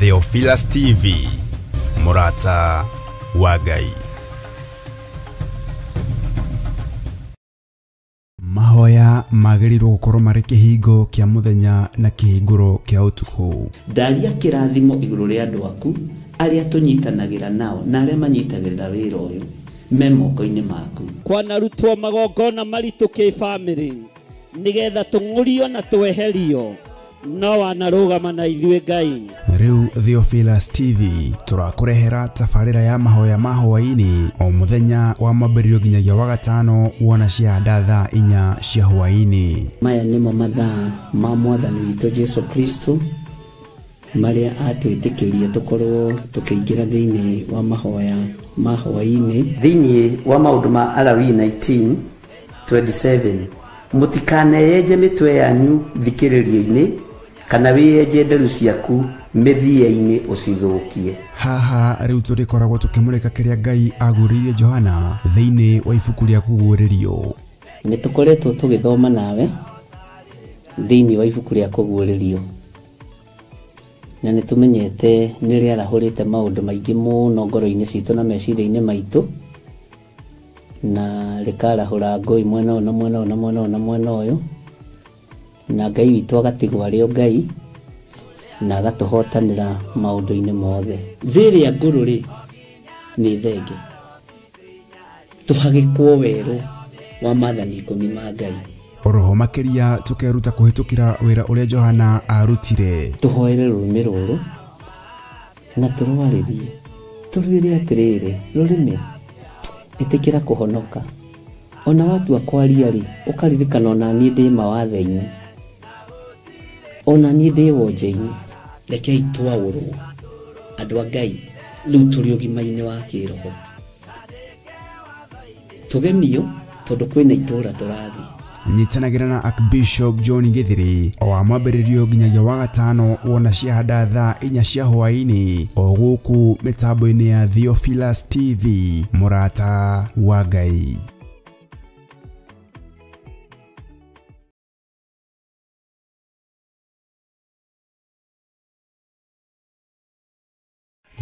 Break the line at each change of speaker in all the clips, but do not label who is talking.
Theophilus TV, mũrata wa Ngai. Mahoya magĩrĩirwo gũkorwo marĩ kĩhingo kĩa mũthenya na kĩhingũro kĩa ũtukũ.
Ndaria kĩrathimo igũrũ rĩa andũ aku arĩa tũnyitanagĩra nao na arĩa manyitagĩrĩra wĩra ũyũ me moko-inĩ maku.
Kwanarutwo magongona maritũ kĩ-bamĩrĩ nĩgetha tũng'ũrio na tweherio, no wanarũgama na ithuĩ Ngai.
Rĩu Theophilus TV tũrakũrehera tabarĩra ya mahoya ma hwaĩ-inĩ o mũthenya wa mwambĩrĩrio nginyagia wa gatano wona ciahanda thaa 4 cia hwaĩ-inĩ.
Maya nĩmo mathaa ma Mwathani witũ Jesu Kristo marĩa atwĩtĩkĩrie tũkorwo tũkĩingĩra thĩinĩ wa mahoya ma hwaĩ-inĩ. Thĩinĩ wa maũndũ ma Alawii 19:27, mũtikaneyenje mĩtwe yanyu thikĩrĩrio-inĩ kana wĩyenje nderu ciaku mĩthia-inĩ ũcithũkie.
Haha rĩu tũrĩkoragwo tũkĩmũrĩka kĩrĩa Ngai agũrĩirie Johana thĩinĩ wa ibuku rĩa Kũguũrĩrio.
Nĩ tũkoretwo tũgĩthoma nawe thĩinĩ wa ibuku rĩa Kũguũrĩrio, na nĩ tũmenyete nĩ rĩarahũrĩte maũndũ maingĩ mũno ngoro-inĩ citũ na meciria-inĩ maitũ, na rĩkarahũra ngũi mwena ũyũ na mwena ũyũ na mwena ũyũ na mwena ũyũ, na Ngai witũ agatigwo arĩ o Ngai na agatũhotanĩra maũndũ-inĩ mothe. Thĩ ĩrĩa ngũrũ rĩ nĩ thenge, tũhagĩkwo werũ wa maathani 10 ma Ngai.
Oroho makĩria tũkeruta kũhĩtũkĩra wĩra ũrĩa Johana arutire.
Tũhoere rũrĩmĩ rũrũ na tũrwarĩrie, tũrwĩre atĩrĩrĩ, rũrĩmĩ ĩtĩkĩra kũhonoka. Ona watua kwaria rĩ, ũkaririkana ona niĩ ndĩ mawathe-inĩ, ona niĩ ndĩ wonje-inĩ. Rekei twaũrwo andũ a Ngai, rĩu tũrĩ ũgima-inĩ wa kĩroho, tũgemio tondũ kwĩna itũũra tũrathiĩ.
Nyitanagĩra na Archbishop John Githiri o wa mwambĩrĩrio nginyagia wa gatano wona ciahanda thaa 4 cia hwaĩ-inĩ o gũkũ mĩtambo-inĩ ya Theophilus TV, mũrata wa Ngai.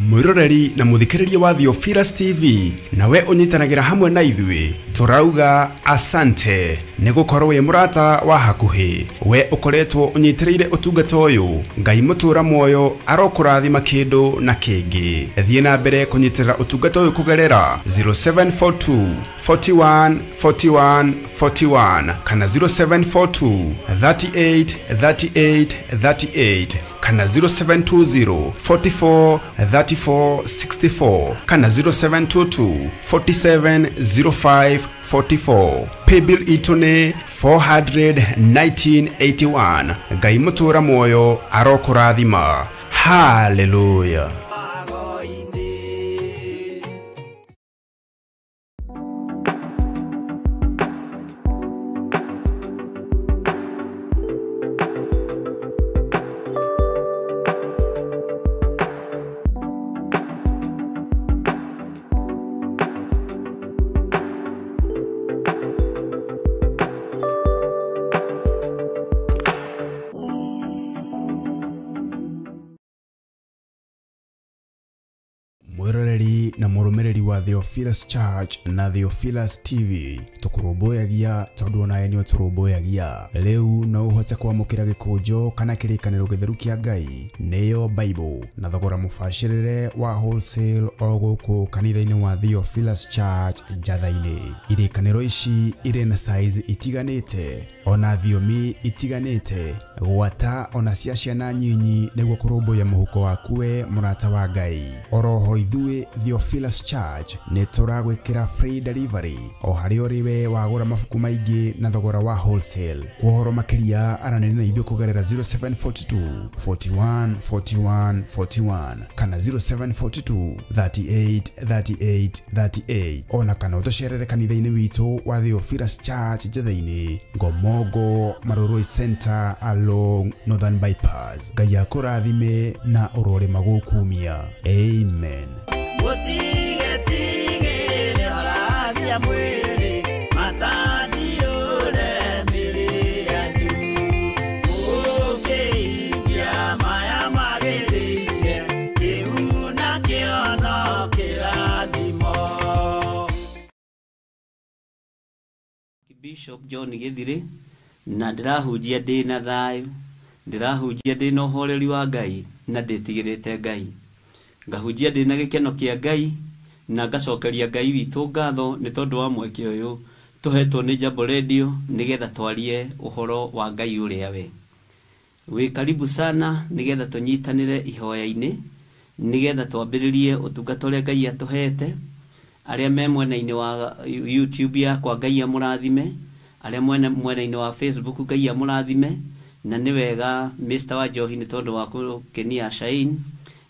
Mwĩroreri na mũthikĩrĩria wa Theophilus TV, nawe ũnyitanagĩra hamwe na ithuĩ, tũrauga asante nĩ gũkorwo wĩ mũrata wa hakuhĩ. We ũkoretwo ũnyitĩrĩire ũtungata ũyũ, Ngai mũtũra muoyo arokũrathima kĩndũ na kĩngĩ. Thiĩ na mbere kũnyitĩrĩra ũtungata ũyũ kũgerera 0742 41 41 41 kana 0742 38 38 38 kana 0720 44 34 64 kana 0722 47 05 44. Paybill itũ nĩ 41981. Ngai mũtũra muoyo arokũrathima. Hallelujah. Mwĩroreri na mũrũmĩrĩri wa Theophilus Church na Theophilus TV, tũkũrũmbũyagia tondũ onawe nĩ ũtũrũmbũyagia. Rĩu no ũhote kwamũkĩra gĩkũnjo kana kĩrĩkanĩro gĩtheru kĩa Ngai, nĩyo Bible, na thogora mũbacĩrĩre wa wholesale o gũkũ kanitha-inĩ wa Theophilus Church Njatha-inĩ. Irĩkanĩro ici irĩ na size itiganĩte ona thiomi itiganĩte, gwata ona cia ciana nyinyi, nĩguo kũrũmbũiya mũhuko waku we mũrata wa Ngai. Oroho ithuĩ Theophilus Church nĩ tũragwĩkĩra free delivery o harĩa ũrĩ we wagũra mabuku maingĩ na thogora wa wholesale. Kwa ũhoro makĩria aranĩria na ithuĩ kũgerera 0742 41 41 41 kana 0742 38 38 38, ona kana ũtũcerere kanitha-inĩ witũ wa Theophilus Church Njatha-inĩ, Ngomongo Marurui Center along Northern Bypass. Ngai akũrathime na ũrore magũkumia. Amen.
Maya magĩrĩire.
Bishop John Githiri na ndĩrahunjia ndĩna thayũ, ndĩrahunjia ndĩna ũhoreri wa Ngai na ndĩtigĩrĩte Ngai. Ngahunjia ndĩna gĩkeno kĩa Ngai na ngacokeria Ngai witũ ngatho nĩ tondũ wa mweke ũyũ tũhetwo nĩ Jambo Radio nĩgetha twarie ũhoro wa Ngai ũrĩa we. Wĩ karibu sana nĩgetha tũnyitanĩre ihoya-inĩ nĩgetha twambĩrĩrie ũtungata ũrĩa Ngai atũhete. Arĩa me mwena-inĩ wa YouTube yakwa Ngai amũrathime, arĩa mwena-inĩ wa Facebook Ngai amũrathime, na nĩ wega Mr. Wanjohi nĩ tondũ wa gũkenia Shine.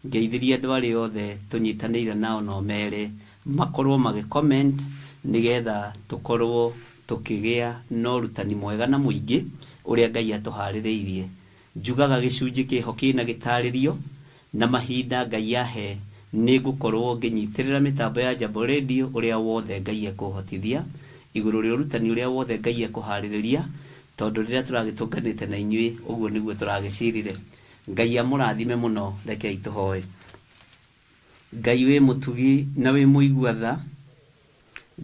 Ngeithirie andũ arĩa othe tũnyitanĩire nao no mere makorwo magĩ comment nĩgetha tũkorwo tũkĩgĩa na ũrutani mwega na mũingĩ ũrĩa Ngai atũharĩrĩirie. Njugaga gĩcunjĩ kĩho kĩna gĩtarĩrio na mahinda Ngai ahe nĩ ngũkorwo ngĩnyitĩrĩra mĩtambo ya Jambo Radio ũrĩa wothe Ngai ekũhotithia igũrũ rĩa ũrutani ũrĩa wothe Ngai ekũharĩrĩria, tondũ rĩrĩa tũragĩtũnganĩte na inyuĩ ũguo nĩguo tũragĩcirire. Ngai amũrathime mũno, rekei tũhoe. Ngai wĩ mũtugi na wĩ mũigua tha,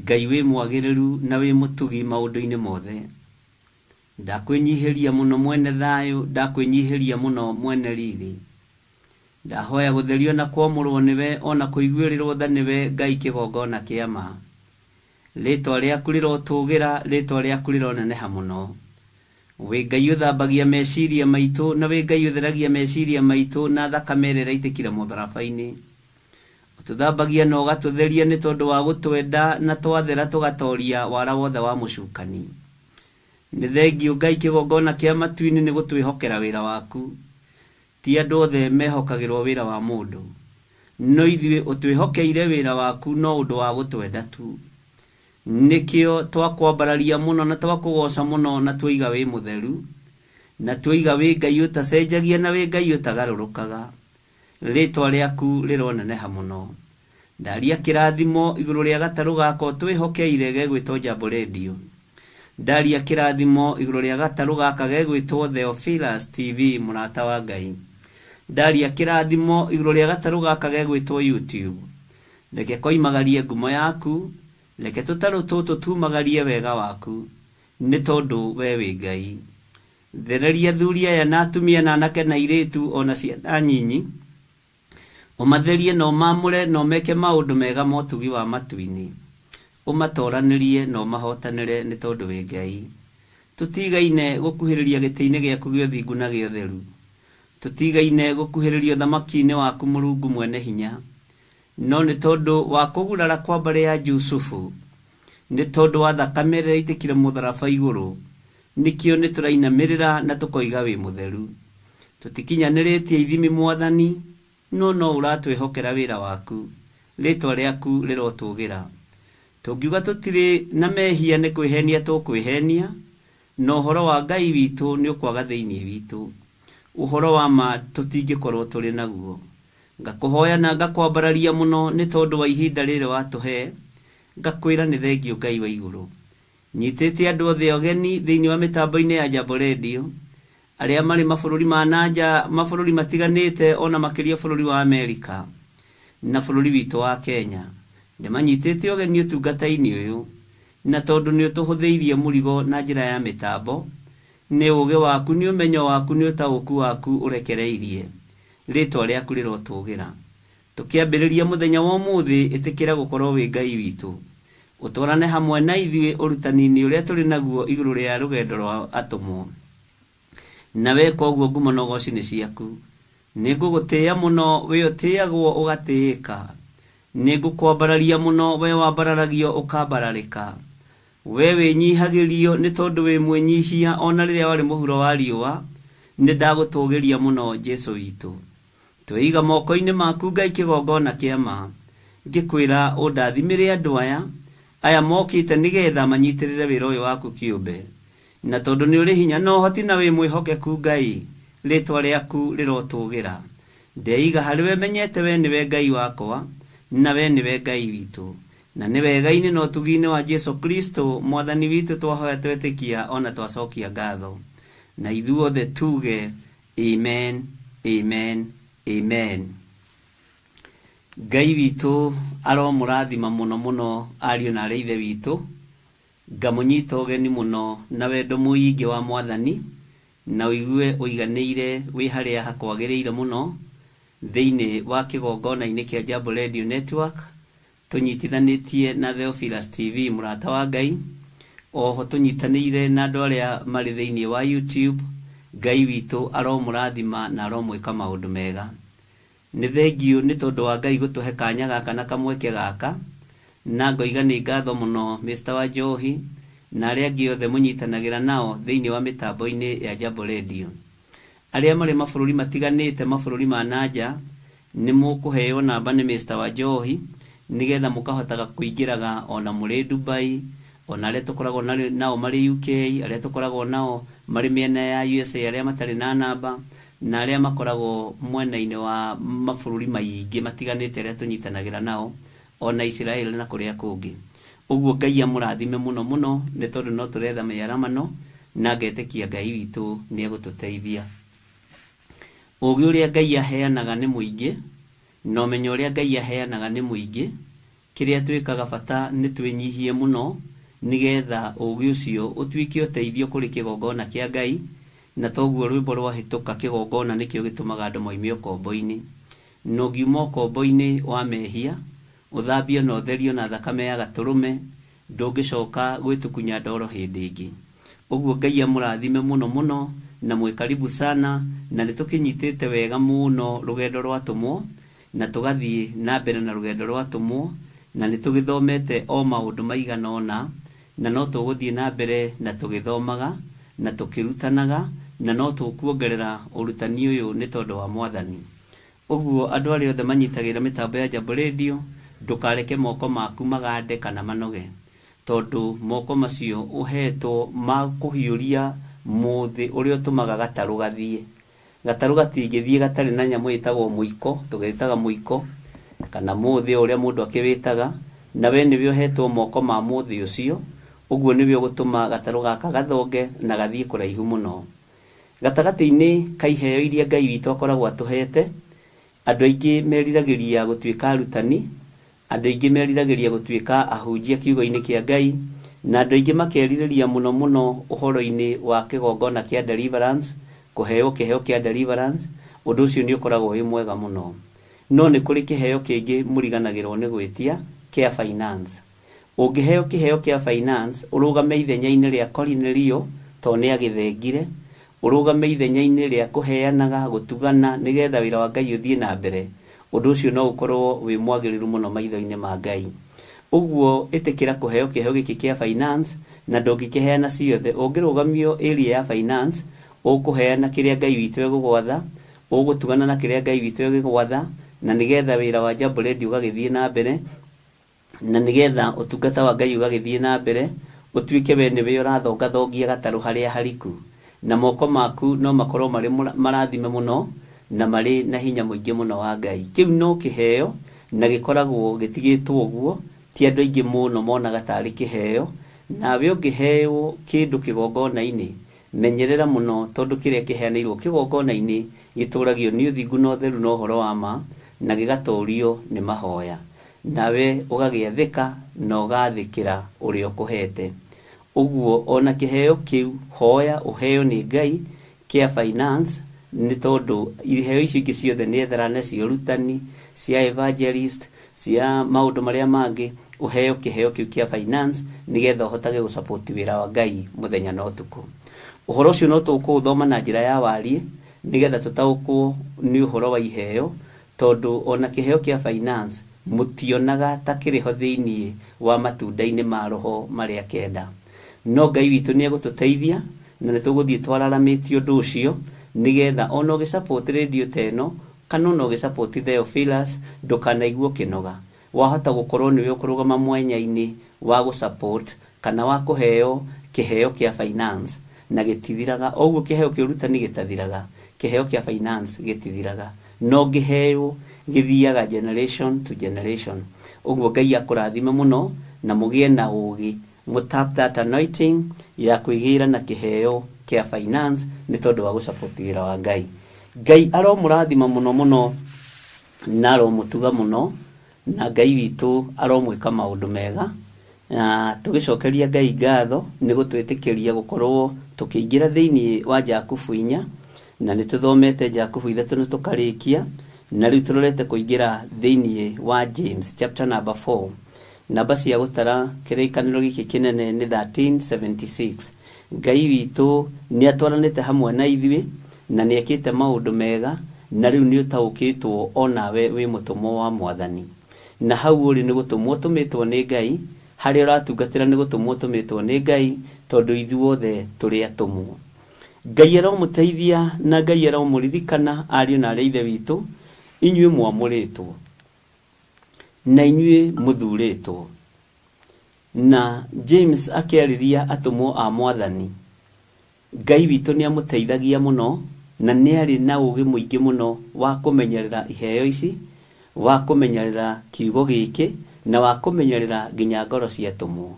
Ngai wĩ mwagĩrĩru na wĩ mũtugi maũndũ-inĩ mothe. Ndakwĩnyihĩria mũno mwene thayũ, ndakwĩnyihĩria mũno mwene riri. Ndahoya gũtherio na kwamũrwo nĩwe ona kũiguĩrĩrwo tha nĩwe Ngai kĩgongona kĩa ma. Rĩtwa rĩaku rĩrotũgĩra, rĩtwa rĩaku rĩroneneha mũno. Wĩ Ngai ũthambagia meciria maitũ na wĩ Ngai ũtheragia meciria maitũ na thakame ĩrĩa ĩraitĩkire mũtharaba-inĩ. Ũtũthambagia na ũgatũtheria nĩ tondũ wa gũtwenda na twathera tũgatoria wara wothe wa mũcukani. Nĩ thengiũ Ngai kĩgongona kĩa matu-inĩ nĩ gũtwĩhokera wĩra waku. Ti andũ othe mehokagĩrwo wĩra wa mũndũ, no ithuĩ ũtwĩhokeire wĩra waku no ũndũ wa gũtwenda tu. Nĩkĩo twakwambararia mũno na twakũgoca mũno na twaiga wĩ mũtheru, na twaiga wĩ Ngai ũtacenjagia na wĩ Ngai ũtagarũrũkaga. Rĩtwa rĩaku rĩroneneha mũno. Ndaria kĩrathimo igũrũ rĩa gatarũ gaka ũtwĩhokeire gegwĩtwo Jambo Radio. Ndaria kĩrathimo igũrũ rĩa gatarũ gaka gegwĩtwo Theophilus TV mũrata wa Ngai. Ndaria kĩrathimo igũrũ rĩa gatarũ gaka gegwĩtwo YouTube. Reke koimagarie ngumo yaku, reke tũtarũ tũtũ tumagarie wega waku, nĩ tondũ we wĩ Ngai. Thereria athuri aya na atumia na anake na airĩtu ona ciana nyinyi, ũmatherie na ũmamũre na ũmeke maũndũ mega ma ũtugi wa matu-inĩ. Ũmatoranĩrie na ũmahotanĩre nĩ tondũ wĩ Ngai. Tũtigaine gũkuhĩrĩria gĩtĩ-inĩ gĩaku gĩa ũthingu na gĩa ũtheru. Tũtigaine gũkuhĩrĩria ũthamaki-inĩ waku Mũrungu mwene hinya. No nĩ tondũ wa kũgurara kwa mbarĩ ya Jusufu, nĩ tondũ wa thakame ĩrĩa ĩraitĩkire mũtharaba igũrũ, nĩkĩo nĩ tũrainamĩrĩra na tũkoiga wĩ mũtheru. Tũtikinyanĩrĩtie ithimi Mwathani, no no ũratwĩhokera wĩra waku. Rĩtwa rĩaku rĩrotũgĩra. Tũngiuga tũtirĩ na mehia nĩ kwĩhenia tũkwĩhenia, na ũhoro wa Ngai witũ nĩ ũkwaga thĩinĩ witũ. Ũhoro wa ma tũtingĩkorwo tũrĩ naguo. Ngakũhoya na ngakwambararia mũno nĩ tondũ wa ihinda rĩrĩ watũhe, ngakwĩra nĩ thengiũ Ngai wa igũrũ. Nyitĩte andũ othe ũgeni thĩinĩ wa mĩtambo-inĩ ya Jambo Radio, arĩa marĩ mabũrũri ma nanja, mabũrũri matiganĩte ona makĩria bũrũri wa Amerika na bũrũri witũ wa Kenya. Ndĩmanyitĩte ũgeni ũtungata-inĩ ũyũ, na tondũ nĩ ũtũhũthĩirie mũrigo na njĩra ya mĩtambo, nĩ ũũgĩ waku, nĩ ũmenyo waku, nĩ ũtaũku waku ũrekereirie. Rĩtwa rĩaku rĩrotũgĩra. Tũkĩambĩrĩria mũthenya wa ũmũthĩ, ĩtĩkĩra gũkorwo wĩ Ngai witũ. Ũtwarane hamwe na ithuĩ ũrutani-inĩ ũrĩa tũrĩ naguo igũrũ rĩa rũgendo rwa atũmwo. Na weka ũguo ngumo na ũgoci nĩ ciaku. Nĩ ngũgũtĩĩa mũno, we ũtĩagwo ũgatĩĩka. Nĩ ngũkwambararia mũno, we wambararagio ũkambararĩka. We wĩnyihagĩrio nĩ tondũ wĩ mwĩnyihia ona rĩrĩa warĩ mũhuro wa riũa, nĩ ndagũtũgĩria mũno Jesũ witũ. Twĩiga moko-inĩ maku Ngai kĩgongona kĩa ma. Ngĩkwĩra ũndathimĩre andũ aya, aya mokĩte nĩgetha manyitĩrĩre wĩra ũyũ waku kĩũmbe. Na tondũ nĩ ũrĩ hinya na ũhoti na wĩ mwĩhokeku Ngai, rĩtwa rĩaku rĩrotũgĩra. Ndeiga harĩ we menyete we nĩwe Ngai wakwa, na we nĩwe Ngai witũ. Na nĩ wega-inĩ na ũtugi-inĩ wa Jesũ Kristo Mwathani witũ twahoya twetĩkia ona twacokia ngatho. Na ithuothe tuge amen, amen, amen. Ngai witũ aromũrathima mũno mũno ariũ na arĩ ithe witũ. Ngamũnyita ũgeni mũno na wendo mũingĩ wa Mwathani, na ũigue ũiganĩire wĩ harĩa hakwagĩrĩire mũno thĩinĩ wa kĩgongona-inĩ kĩa Jambo Radio Network, tũnyitithanĩtie na Theophilus TV mũrata wa Ngai, oho tũnyitanĩire na andũ arĩa marĩ thĩinĩ wa YouTube. Ngai witũ aromũrathima na aromwĩka maũndũ mega. Nĩ thengiũ nĩ tondũ wa Ngai gũtũhe kanya gaka na kamweke gaka, na ngoiga nĩ ngatho mũno Mr. Wanjohi na arĩa angĩ othe mũnyitanagĩra nao thĩinĩ wa mĩtambo-inĩ ya Jambo Radio. Arĩa marĩ mabũrũri matiganĩte, mabũrũri ma nanja, nĩ mũkũheo namba nĩ Mr. Wanjohi nĩgetha mũkahotaga kũingĩraga ona mũrĩ Dubai, ona arĩa tũkoragwo nao marĩ UK, arĩa tũkoragwo nao marĩ mĩena ya USA, arĩa matarĩ na namba, na arĩa makoragwo mwena-inĩ wa mabũrũri maingĩ matiganĩte arĩa tũnyitanagĩra nao, ona Israel na kũrĩa kũngĩ. Ũguo Ngai amũrathime mũno mũno nĩ tondũ no tũretha mĩaramano, na ngetĩkia Ngai witũ nĩ egũtũteithia. Ũũgĩ ũrĩa Ngai aheanaga nĩ mũingĩ, na ũmenyo ũrĩa Ngai aheanaga nĩ mũingĩ. Kĩrĩa twĩkaga bata nĩ twĩnyihie mũno nĩgetha ũũgĩ ũcio ũtuĩke ũteithio kũrĩ kĩgongona kĩa Ngai, na toguo rwĩmbo rwahĩtũka kĩgongona nĩkĩo gĩtũmaga andũ moime ũkombo-inĩ. Na ũngiuma ũkombo-inĩ wa mehia, ũthambio na ũtherio na thakame ya gatũrũme, ndũngĩcoka gwĩtukunya ndoro hĩndĩ ĩngĩ. Ũguo Ngai amũrathime mũno mũno na mwĩ karibu sana, na nĩ tũkĩnyitĩte wega mũno rũgendo rwa atũmwo, na tũgathiĩ na mbere na rũgendo rwa atũmwo, na nĩ tũgĩthomete o maũndũ maigana ũna, na no tũgũthiĩ na mbere na tũgĩthomaga na tũkĩrutanaga, na no tũkuongerera ũrutani ũyũ nĩ tondũ wa Mwathani. Ũguo andũ arĩa othe manyitagĩrĩra mĩtambo ya Jambo Radio, ndũkareke moko maku magande kana manoge, tondũ moko macio ũhetwo ma kũhiũria mũthĩ ũrĩa ũtũmaga gatarũ gathiĩ. Gatarũ gatingĩthiĩ gatarĩ na nyamũ ĩtagwo mũiko, tũgĩtaga mũiko kana mũthĩ ũrĩa mũndũ akĩwĩtaga, na we nĩwe ũhetwo moko ma mũthĩ ũcio. Ũguo nĩwe ũgũtũma gatarũ gaka gathonge na gathiĩ kũraihu mũno. Gatagatĩ-inĩ ka iheo iria Ngai witũ akoragwo atũhete, andũ aingĩ meriragĩria gũtuĩka arutani, andũ aingĩ meriragĩria gũtuĩka ahunjia kiugo-inĩ kĩa Ngai, na andũ aingĩ makerirĩria mũno mũno ũhoro-inĩ wa kĩgongona kĩa deliverance, kũheo kĩheo kĩa deliverance. Ũndũ ũcio nĩ ũkoragwo wĩ mwega mũno. No nĩ kũrĩ kĩheo kĩngĩ mũriganagĩrwo nĩ gwĩtia, kĩa finance. Ũngĩheo kĩheo kĩa finance, ũrũgame ithenya-inĩ rĩa Korinelio tondũ nĩ agĩthengire, ũrũgame ithenya-inĩ rĩa kũheanaga, gũtugana nĩgetha wĩra wa Ngai ũthiĩ na mbere, ũndũ ũcio no ũkorwo wĩ mwagĩrĩru mũno maitho-inĩ ma Ngai. Ũguo ĩtĩkĩra kũheo kĩheo gĩkĩ kĩa finance, na ndũngĩkĩheana ciothe. Ũngĩrũgamio area ya finance, ũkũheana kĩrĩa Ngai witũ egũgwatha, ũgũtugana na kĩrĩa Ngai witũ egũgwatha, na nĩgetha wĩra wa Jambo Radio ũgagĩthiĩ na mbere, na nĩgetha ũtungata wa Ngai ũgagĩthiĩ na mbere, ũtuĩke we nĩwe ũrathongathongia gatarũ harĩa hariku, na moko maku no makorwo marĩ marathime mũno na marĩ na hinya mũingĩ mũno wa Ngai. Kĩu no kĩheo na gĩkoragwo gĩtigĩtwo ũguo, ti andũ aingĩ mũno monaga tarĩ kĩheo. Nawe ũngĩheo kĩndũ kĩgongona-inĩ, menyerera mũno, tondũ kĩrĩa kĩheanĩirwo kĩgongona-inĩ gĩtũragio nĩ ũthingu na ũtheru na ũhoro wa ma, na gĩgatũrio nĩ mahoya, nawe ũgagĩathĩka na ũgathĩkĩra ũrĩa ũkũhete. Ũguo ona kĩheo kĩu hoya ũheo nĩ Ngai kĩa finance, nĩ tondũ iheo icio ingĩ ciothe nĩ etherane cia ũrutani, cia evangelist, cia maũndũ marĩa mangĩ, ũheo kĩheo kĩu kĩa finance nĩgetha ũhotage gũsupport wĩra wa Ngai mũthenya na ũtukũ. Ũhoro ũcio no tũkũũthoma na njĩra ya wariĩ nĩgetha tũtaũkwo nĩ ũhoro wa iheo, tondũ ona kĩheo kĩa finance mũtionaga ta kĩrĩ ho thĩinĩ wa matunda-inĩ ma roho marĩa kenda. No Ngai witũ nĩ egũtũteithia na nĩ tũgũthiĩ twararamĩtie ũndũ ũcio nĩgetha ona ũgĩsupport radio ta ĩno kana ona ũgĩsupport Theophilus ndũkanaigua ũkĩnoga. Wahota gũkorwo nĩwe ũkũrũgama mwenya-inĩ wa gũsupport kana wa kũheo kĩheo kĩa finance, na gĩtithiraga. Ũguo kĩheo kĩa ũrutani gĩtathiraga, kĩheo kĩa finance gĩtithiraga, no ngĩheo gĩthiaga generation to generation. Ũguo Ngai akũrathime mũno na mũgĩe na ũũgĩ, mũ tap that anointing ya kwĩgĩra na kĩheo kĩa finance nĩ tondũ wa gũsupport wĩra wa Ngai. Ngai aromũrathima mũno mũno na aromũtuga mũno, na Ngai witũ aromwĩka maũndũ mega. Na tũgĩcokeria Ngai ngatho nĩ gũtwĩtĩkĩria gũkorwo tũkĩingĩra thĩinĩ wa Jakubu 4, na nĩ tũthomete Jakubu 3 na tũkarĩkia, na rĩu tũrorete kũingĩra thĩinĩ wa James chapter number 4. Namba cia gũtara kĩrĩkanĩro gĩkĩ kĩnene nĩ 1376. Ngai witũ nĩ atwaranĩte hamwe na ithuĩ na nĩ ekĩte maũndũ mega, na rĩu nĩ ũtaũkĩtwo onawe wĩ mũtũmwo wa Mwathani. Na hau ũrĩ nĩ gũtũmwo ũtũmĩtwo nĩ Ngai, harĩa ũratungatĩra nĩ gũtũmwo ũtũmĩtwo nĩ Ngai, tondũ ithuothe tũrĩ atũmwo. Ngai aromũteithia na Ngai aromũririkana ariũ na aarĩ a Ithe witũ, inyuĩ mwamũrĩtwo na inyuĩ mũthurĩtwo. Na James akĩarĩria atũmwo a Mwathani, Ngai witũ nĩ amũteithagia mũno na nĩ arĩ na ũũgĩ mũingĩ mũno wa kũmenyerera iheo ici, wa kũmenyerera kiugo gĩkĩ, na wa kũmenyerera nginya ngoro cia atũmwo.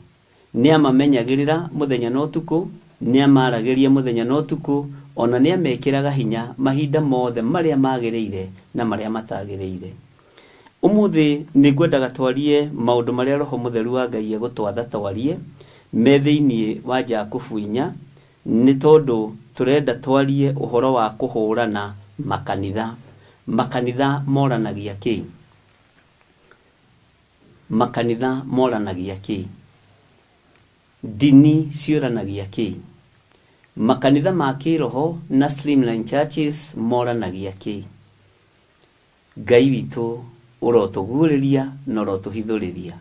Nĩ amamenyagĩrĩra mũthenya na ũtukũ, nĩ amaragĩria mũthenya na ũtukũ, ona nĩ amekĩraga hinya mahinda mothe marĩa magĩrĩire na marĩa matagĩrĩire. Ũmũthĩ nĩ ngwendaga twarie maũndũ marĩa Roho Mũtheru wa Ngai egũtwatha twarie me thĩinĩ wa Jakubu 4, nĩ tondũ tũrenda twarie ũhoro wa kũhũrana makanitha. Makanitha moranagia kĩ? Makanitha moranagia kĩ? Ndini ciũranagia kĩ? Makanitha ma kĩroho na streamline churches moranagia kĩ? Ngai witũ ũrotũguũrĩria na ũrotũhithũrĩria.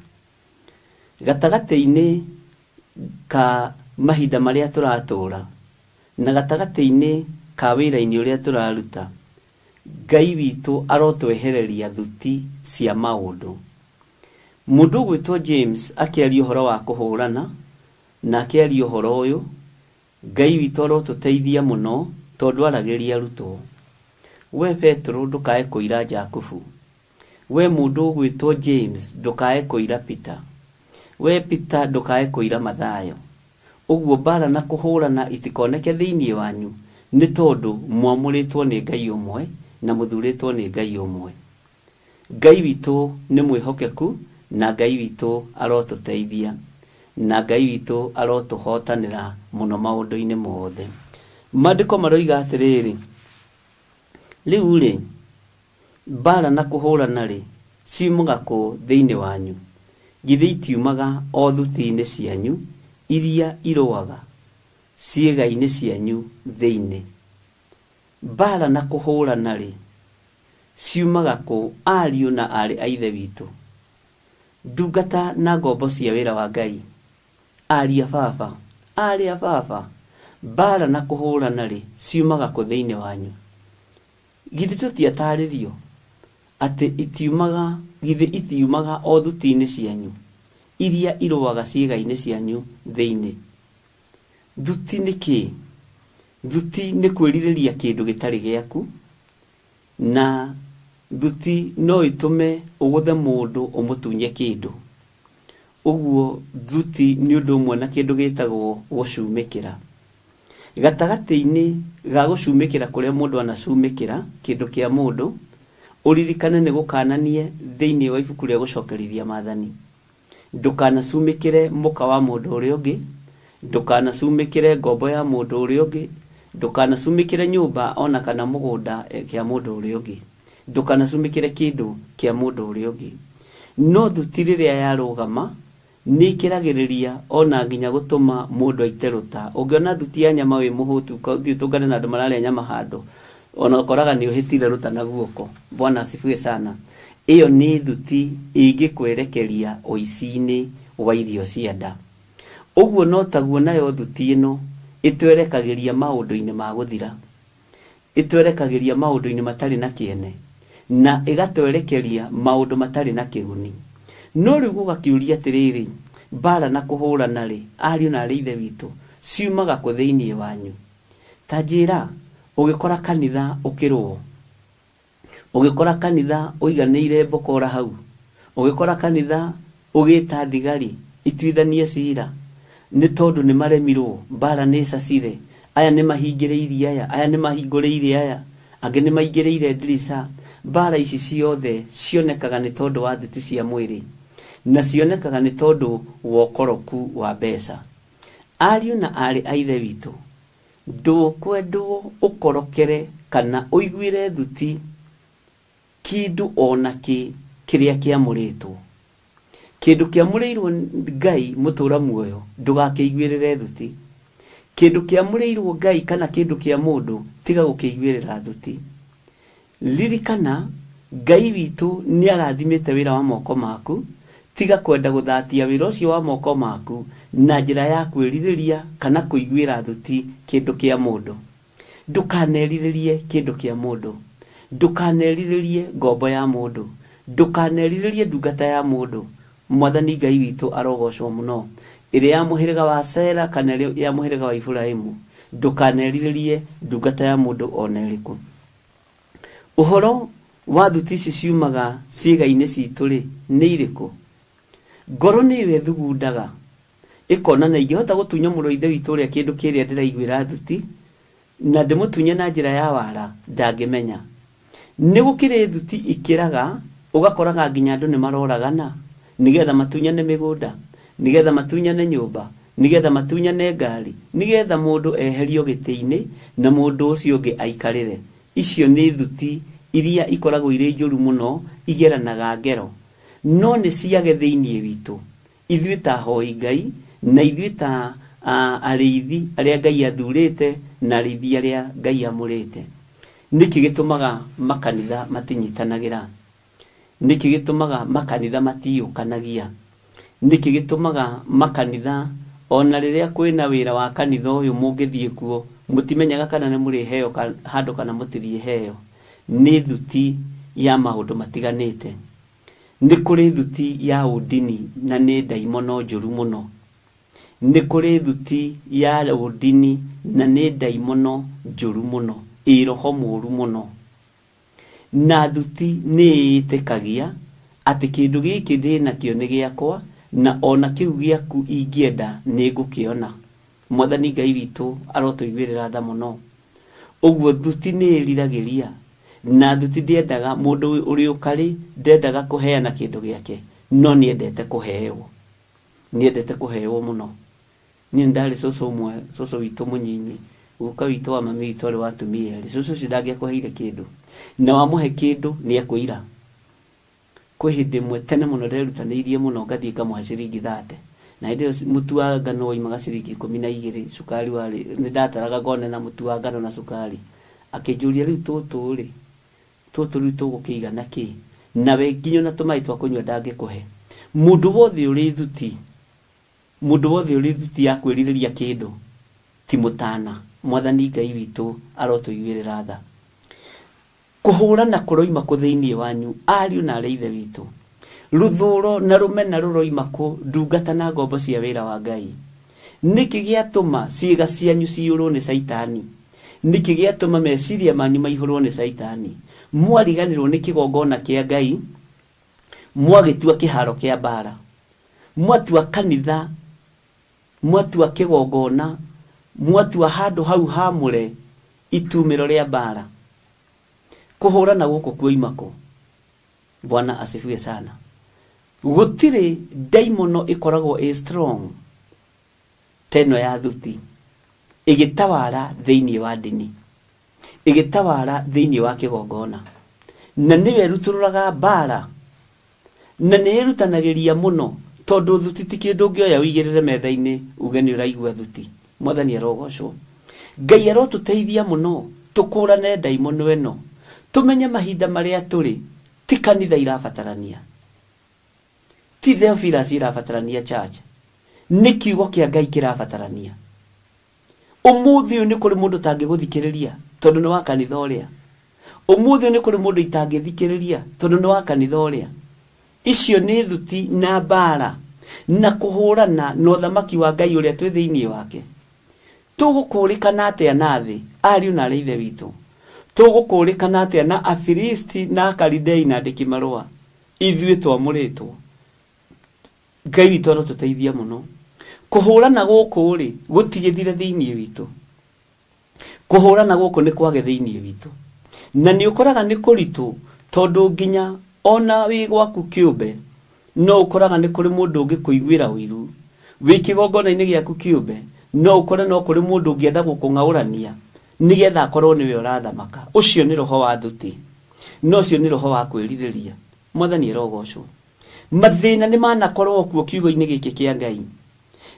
Gatagatĩ-inĩ ka mahinda marĩa tũratũra na gatagatĩ-inĩ ka wĩra-inĩ ũrĩa tũraruta, Ngai witũ arotwehereria thuti cia maũndũ. Mũndũ ũgwĩtwo James akĩaria ũhoro wa kũhũrana na akĩaria ũhoro ũyũ, Ngai witũ arotũteithia mũno tondũ aragĩria arutwo. We Petero ndũkae kũira Jakubu, we mũndũ ũgwĩtwo James ndũkae kũira Peter, we Peter ndũkae kũira Mathayo. Ũguo mbara na kũhũrana itikoneke thĩinĩ wanyu, nĩ tondũ mwamũrĩtwo nĩ Ngai ũmwe na mũthurĩtwo nĩ Ngai ũmwe. Ngai witũ nĩ mwĩhokeku na Ngai witũ arotũteithia na Ngai witũ arotũhotanĩra mũno maũndũ-inĩ mothe. Maandĩko maroiga atĩrĩrĩ, rĩu rĩ, mbara na kũhũrana rĩ ciumaga kũ thĩinĩ wanyu? Githĩ itiumaga o thuti-inĩ cianyu iria irũaga ciĩga-inĩ cianyu thĩinĩ? Mbara na kũhũrana rĩ ciumaga kũ ariũ na aarĩ a Ithe witũ? Ndungata na ngombo cia wĩra wa Ngai, ariũ a baba, aarĩ a baba, mbara na kũhũrana rĩ ciumaga kũ thĩinĩ wanyu? Githĩ tũtiatarĩrio atĩ itiumaga, githĩ itiumaga o thuti-inĩ cianyu iria irũaga ciĩga-inĩ cianyu thĩinĩ? Thuti nĩ kĩ? Thuti nĩ kwĩrirĩria kĩndũ gĩtarĩ gĩaku, na thuti no ĩtũme ũgũthe mũndũ ũmũtunye kĩndũ. Ũguo thuti nĩ ũndũ ũmwe na kĩndũ gĩtagwo gũcumĩkĩra. Gatagatĩ-inĩ ga gũcumĩkĩra kũrĩa mũndũ anacumĩkĩra kĩndũ kĩa mũndũ, ũririkane nĩ gũkananie thĩinĩ wa ibuku rĩa gũcokerithia maathani. Ndũkanacumĩkĩre mũka wa mũndũ ũrĩa ũngĩ, ndũkanacumĩkĩre ngombo ya mũndũ ũrĩa ũngĩ, ndũkanacumĩkĩre nyũmba ona kana mũgũnda kĩa mũndũ ũrĩa ũngĩ, ndũkanacumĩkĩre kĩndũ kĩa mũndũ ũrĩa ũngĩ. No thuti rĩrĩa yarũgama nĩ ĩkĩragĩrĩria ona nginya gũtũma mũndũ aite rũta. Ũngĩona thuti ya nyama wĩ mũhũtu, ũthiĩ ũtũngane na andũ mararĩa nyama handũ, ona ũkoraga nĩ ũhĩtire rũta na guoko. Bwana asifiwe sana. Ĩyo nĩ thuti ĩngĩkwerekeria ũici-inĩ wa irio cia nda. Ũguo no taguo nayo thuti ĩno ĩtwerekagĩria maũndũ-inĩ ma gũthira, ĩtwerekagĩria maũndũ-inĩ matarĩ na kĩene, na ĩgatwerekeria maũndũ matarĩ na kĩguni. No rĩu gũgakĩũria atĩrĩrĩ, mbara na kũhũrana rĩ, ariũ na aarĩ a Ithe witũ, ciumaga kũ thĩinĩ wanyu? Ta njĩra, ũgĩkora kanitha ũkĩrũo, ũgĩkora kanitha ũiganĩire mbokora hau, ũgĩkora kanitha ũgĩta thigari ituithanie cira, nĩ tondũ nĩ maremirwo, mbara nĩ ĩcacire, aya nĩ mahingĩrĩirie aya, aya nĩ mahingũrĩire aya, angĩ nĩ maingĩrĩire ndirica. Mbara ici ciothe cionekaga nĩ tondũ wa thuti cia mwĩrĩ. Na cionekaga nĩ tondũ wa ũkoroku wa mbeca. Ariũ na aarĩ a Ithe witũ, ndũkwendwo ũkorokere kana ũiguĩre thuti kĩndũ ona kĩ kĩrĩa kĩamũrĩtwo. Kĩndũ kĩamũrĩirwo Ngai mũtũra muoyo ndũgakĩiguĩrĩre thuti. Kĩndũ kĩamũrĩirwo Ngai kana kĩndũ kĩa mũndũ tiga gũkĩiguĩrĩra thuti. Ririkana Ngai witũ nĩ arathimĩte wĩra wa moko maku, tiga kwenda gũthatia wĩra ũcio wa moko maku na njĩra ya kwĩrirĩria kana kũiguĩra thuti kĩndũ kĩa mũndũ. Ndũkanerirĩrie kĩndũ kĩa mũndũ, ndũkanerirĩrie ngombo ya mũndũ, ndũkanerirĩrie ndungata ya mũndũ. Mwathani Ngai witũ arogocwo mũno. Ĩrĩa ya mũhĩrĩga wa Sera kana ĩrĩa ya mũhĩrĩga wa Iburahĩmu, ndũkanerirĩrie ndungata ya mũndũ ona ĩrĩkũ. Ũhoro wa thuti ici ciumaga ciĩga-inĩ citũ rĩ, nĩ irĩkũ? Ngoro nĩyo ĩthugundaga ĩkona na ingĩhota gũtunya mũrũ wa Ithe witũ ũrĩa kĩndũ kĩrĩa ndĩraiguĩra thuti na ndĩmũtunye na njĩra ya wara, ndangĩmenya. Nĩ gũkĩrĩ thuti ikĩraga ũgakoraga nginya andũ nĩ maroragana nĩgetha matunyane mĩgũnda, nĩgetha matunyane nyũmba, nĩgetha matunyane ngari, nĩgetha mũndũ eherio gĩtĩ-inĩ na mũndũ ũcio ũngĩ aikarĩre. Icio nĩ thuti iria ikoragwo irĩ njũru mũno, igeranaga ngero, no nĩ ciage thĩinĩ witũ ithuĩ ta ahoi Ngai na ithuĩ ta arĩithi arĩa Ngai athurĩte na arĩithi arĩa Ngai amũrĩte. Nĩkĩ gĩtũmaga makanitha matinyitanagĩra? Nĩkĩ gĩtũmaga makanitha matiyũkanagia? Nĩkĩ gĩtũmaga makanitha ona rĩrĩa kwĩna wĩra wa kanitha ũyũ mũngĩthiĩ kuo mũtimenyaga kana nĩ mũrĩheo handũ kana mũtirĩheo? Nĩ thuti ya maũndũ matiganĩte. Nĩ kũrĩ thuti ya ũndini na nĩ ndaimono njũru mũno. Nĩ kũrĩ thuti ya ũndini na nĩ ndaimono njũru mũno, ĩ roho mũũru mũno. Na thuti nĩ ĩtĩkagia atĩ kĩndũ gĩkĩ ndĩ nakĩo nĩ gĩakwa na ona kĩu gĩaku ingĩenda nĩ ngũkĩona. Mwathani Ngai witũ arotũiguĩrĩra tha mũno. Ũguo thuti nĩ ĩriragĩria na thuti ndĩendaga mũndũ ũrĩ ũkarĩ, ndendaga kũheana kĩndũ gĩake, no nĩendete kũheo. Nĩendete kũheo mũno. Niĩ ndarĩ cũcũ ũmwe, cũcũ witũ mũnyinyi, guka witũ wa mami witũ arĩ wa atumia erĩ. Cũcũ ũcio ndangĩakũheire kĩndũ, na wamũhe kĩndũ nĩekũira. Kwĩ hĩndĩ ĩmwe tene mũno nderutanĩirie mũno ngathiĩ ngamũhe ciringi 30, na hĩndĩ ĩyo mũtu wa ngano waimaga ciringi 12, cukari warĩ nĩ ndataraga ngone na mũtu wa ngano na cukari. Akĩnjũria rĩu tũtũ rĩ, tũtũ rĩu tũgũkĩigana kĩ? Nawe nginya ona tũmaĩ twa kũnyua ndangĩkũhe. Mũndũ wothe ũrĩ thuti, mũndũ wothe ũrĩ thuti ya kwĩrirĩria kĩndũ ti mũtana. Mwathani Ngai witũ arotũiguĩrĩra tha. Kũhũrana kũroima kũ thĩinĩ wanyu ariũ na aarĩ a Ithe witũ? Rũthũro na rũmena rũroima kũ ndungata na ngombo cia wĩra wa Ngai? Nĩkĩ gĩatũma ciĩga cianyu ciyũrwo nĩ caitani? Nĩkĩ gĩatũma meciria manyu maihũrwo nĩ caitani? Mwariganĩrwo nĩ kĩgongona kĩa Ngai, mwagĩtua kĩharo kĩa mbara, mwatua kanitha, mwatua kĩgongona, mwatua handũ hau hamũre itumĩro rĩa mbara. Kũhũrana gũkũ kuoima kũ? Bwana asifiwe sana. Gũtirĩ ndaimono ĩkoragwo ĩ strong ta ĩno ya thuti ĩgĩtawara thĩinĩ wa ndini, ĩgĩtawara thĩinĩ wa kĩgongona, na nĩwe ĩrutũrũraga mbara na nĩ ĩrutanagĩria mũno, tondũ thuti ti kĩndũ ũngĩoya ũigĩrĩre metha-inĩ uge nĩ ũraigua thuti. Mwathani arogocwo. Ngai arotũteithia mũno tũkũrane ndaimono ĩno, tũmenye mahinda marĩa tũrĩ. Ti kanitha irabatarania, ti Theophilus irabatarania church, nĩ kiugo kĩa Ngai kĩrabatarania. Ũmũthĩ ũyũ nĩ kũrĩ mũndũ ũtangĩgũthikĩrĩria tondũ nĩ wa kanitha ũrĩa. Ũmũthĩ ũyũ nĩ kũrĩ mũndũ itangĩthikĩrĩria tondũ nĩ wa kanitha ũrĩa. Icio nĩ thuti na mbara na kũhũrana na ũthamaki wa Ngai ũrĩa twĩ thĩinĩ wake. Tũgũkũrĩkana atĩa na thĩ, ariũ na aarĩ a Ithe witũ? Tũgũkũrĩkana atĩa na Afilisti na Akalidei na andĩki marũa? Ithuĩ twamũrĩtwo. Ngai witũ arotũteithia mũno. Kũhũrana gũkũ rĩ, gũtigĩthire thĩinĩ witũ. Kũhũrana gũkũ nĩ kwage thĩinĩ witũ. Na nĩ ũkoraga nĩ kũritũ tondũ nginya ona wĩ gwaku kĩũmbe No ũkoraga nĩ kũrĩ mũndũ ũngĩ kũiguĩra ũiru wĩ kĩgongona-inĩ gĩaku kĩũmbe. No ũkore no kũrĩ mũndũ ũngĩenda gũkũng'aũrania nĩgetha akorwo nĩwe ũrathamaka. Ũcio nĩ roho wa thuti, no ũcio nĩ roho wa kwĩrirĩria. Mwathani arogocwo. Mathĩna nĩ manakorwo kuo kiugo-inĩ gĩkĩ kĩa Ngai,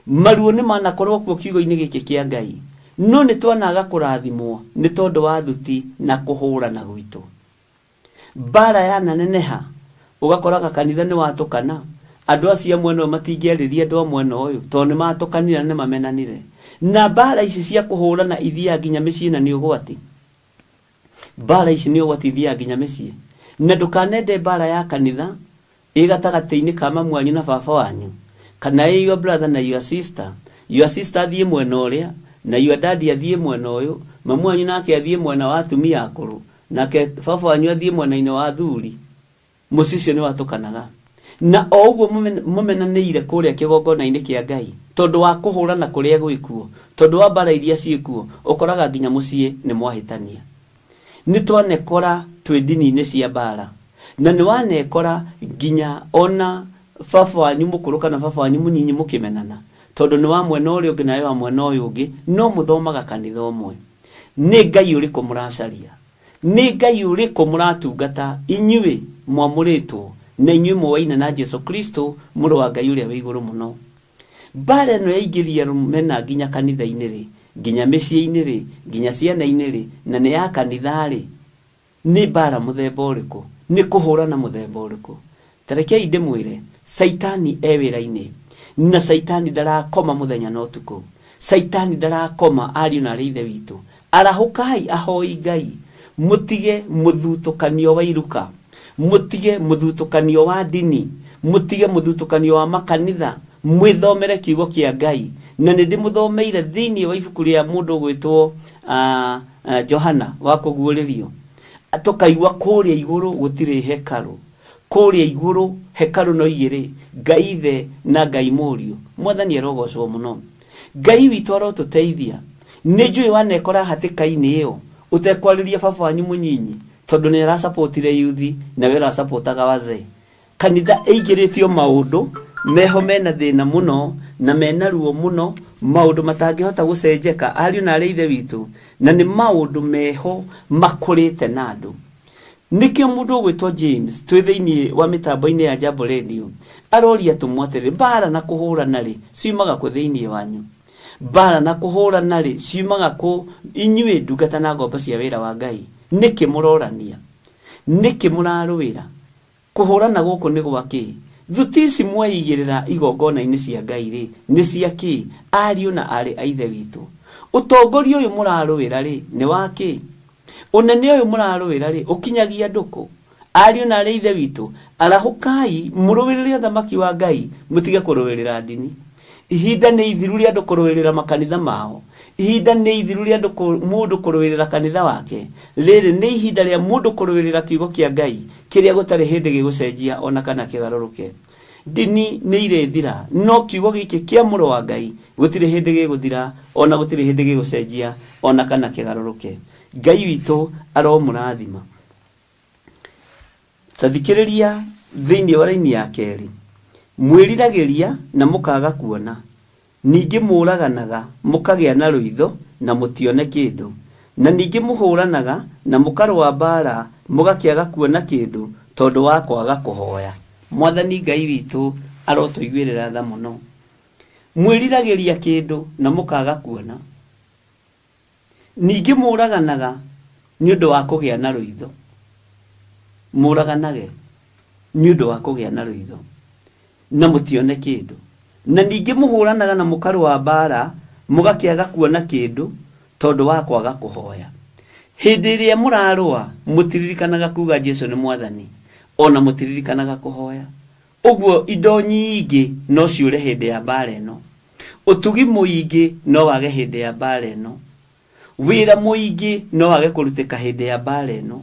maruo nĩ manakorwo kuo kiugo-inĩ gĩkĩ kĩa Ngai, no nĩ twanaga kũrathimwo nĩ tondũ wa thuti na kũhũrana gwitũ. Mbara yananeneha, ũgakoraga kanitha nĩ watũkana, andũ acio a mwena ũyũ matingĩarĩria andũ a mwena ũyũ tondũ nĩ matũkanire na nĩ mamenanire. Na mbara ici cia kũhũrana ithiaga nginya mĩciĩ na nĩ ũgwati. Mbara ici nĩ ũgwati, ithiaga nginya mĩciĩ. Na ndũkanende mbara ya kanitha ĩ gatagatĩ-inĩ ka mamu wanyu na baba wanyu, kana ĩ your brother na your sister. Your sister athiĩ mwena ũrĩa na your daddy athiĩ mwena ũyũ, mamu wanyu nake athiĩ mwena wa atumia akũrũ, nake baba wanyu athiĩ mwena-inĩ wa athuri. Mũciĩ ũcio nĩ watũkanaga. Na o ũguo mũmenanĩire kũrĩa kĩgongona-inĩ kĩa Ngai tondũ wa kũhũrana kũrĩa gwĩkuo, tondũ wa mbara iria ciĩkuo, ũkoraga nginya mũciĩ nĩ mwahĩtania. Nĩ twanekora twĩ ndini-inĩ cia mbara, na nĩ wanekora nginya ona baba wanyu mũkũrũ kana baba wanyu mũnyinyi mũkĩmenana, tondũ nĩ wa mwena ũrĩa ũngĩ nawe wa mwena ũyũ ũngĩ, no mũthomaga kanitha ũmwe. Nĩ Ngai ũrĩkũ mũracaria? Nĩ Ngai ũrĩkũ mũratungata inyuĩ mwamũrĩtwo na inyuĩ mwoaine na Jesu Kristo mũrũ wa Ngai ũrĩa wĩ igũrũ mũno? Mbara ĩno yaingĩria rũmena nginya kanitha-inĩ rĩ, nginya mĩciĩ-inĩ rĩ, nginya ciana-inĩ rĩ, na nĩ ya kanitha rĩ, nĩ mbara mũthemba ũrĩkũ? Nĩ kũhũrana mũthemba ũrĩkũ? Ta rekei ndĩmwĩre, Caitani e wĩra-inĩ, na Caitani ndarakoma mũthenya na ũtukũ. Caitani ndarakoma, ariũ na arĩ ithe witũ. Arahũkai ahoi Ngai, mũtige mũthutũkanio wa iruka, mũtige mũthutũkanio wa ndini, mũtige mũthutũkanio wa makanitha, mwĩthomere kiugo kĩa Ngai. Na nĩ ndĩmũthomeire thĩinĩ wa ibuku rĩa mũndũ ũgwĩtwo Johana wa kũguũrĩrio, tũkaigua kũrĩa igũrũ gũtirĩ hekarũ, kũrĩa igũrũ hekarũ no igĩrĩ, Ngai Ithe na Ngai Mũriũ. Mwathani arogocwo mũno. Ngai witũ arotũteithia. Nĩ njũĩ wanekora hatĩka-inĩ ĩyo ũtekwarĩria baba wanyu mũnyinyi, tondũ nĩ arasapotire yuthi na we ũrasapotaga wazee. Kanitha ĩingĩrĩtio maũndũ meho mena thĩna mũno na mena ruo mũno, maũndũ matangĩhota gũcenjeka, ariũ na arĩ ithe witũ, na nĩ maũndũ meho makũrĩte na andũ. Nĩkĩo mũndũ ũgwĩtwo James twĩ thĩinĩ wa mĩtambo-inĩ ya Jambo Radio aroria atũmwo atĩrĩ, mbara na kũhũrana rĩ ciumaga kũ thĩinĩ wanyu? Mbara na kũhũrana rĩ ciumaga kũ inyuĩ ndungata na ngombo cia wĩra wa Ngai? Nĩkĩ mũrorania? Nĩkĩ mũrarũĩra? Kũhũrana gũkũ nĩ gwa kĩ? Thuti ici mweigĩrĩra igongona-inĩ cia Ngai rĩ nĩ cia kĩ? Ariũ na arĩ a ithe witũ, ũtongoria ũyũ mũrarũĩra rĩ nĩ wa kĩ? Ũnene ũyũ mũrarũĩra rĩ ũkinyagia andũ kũ? Ariũ na arĩ ithe witũ, arahũkai mũrũĩrĩre ũthamaki wa Ngai, mũtige kũrũĩrĩra ndini. Ihinda nĩ ithiru rĩa andũ kũrũĩrĩra makanitha mao. Ihinda nĩ ithiru rĩa andũ mũndũ kũrũĩrĩra kanitha wake. Rĩrĩ nĩ ihinda rĩa mũndũ kũrũĩrĩra kiugo kĩa Ngai kĩrĩa gũtarĩ hĩndĩ gĩgũcenjia ona kana kĩgarũrũke. Ndini nĩ irĩthira, no kiugo gĩkĩ kĩa mũrũ wa Ngai gũtirĩ hĩndĩ gĩgũthira ona gũtirĩ hĩndĩ gĩgũcenjia ona kana kĩgarũrũke. Ngai witũ aromũrathima. Ta thikĩrĩria thĩinĩ wa raini ya kerĩ, mwĩriragĩria na mũkaga kuona, ningĩ mũũraganaga mũkagĩa na rũitho na mũtione kĩndũ, na ningĩ mũhũranaga na mũkarũa mbara mũgakĩaga kuona kĩndũ tondũ wa kwaga kũhoya. Mwathani Ngai witũ arotũiguĩrĩra tha mũno. Mwĩriragĩria kĩndũ na mũkaga kuona, ningĩ mũũraganaga nĩ ũndũ wa kũgĩa na rũitho. Mũũraganage nĩ ũndũ wa kũgĩa na rũitho na mũtione kĩndũ, na ningĩ mũhũranaga na mũkarũa mbara mũgakĩaga kuona kĩndũ tondũ wa kwaga kũhoya. Hĩndĩ ĩrĩa mũrarũa mũtiririkanaga kuga Jesu nĩ mwathani, ona mũtiririkanaga kũhoya. Ũguo indo nyingĩ no ciũre hĩndĩ ya mbara ĩno, ũtugi mũingĩ no wage hĩndĩ ya mbara ĩno, wĩra mũingĩ no wage kũrutĩka hĩndĩ ya mbara ĩno,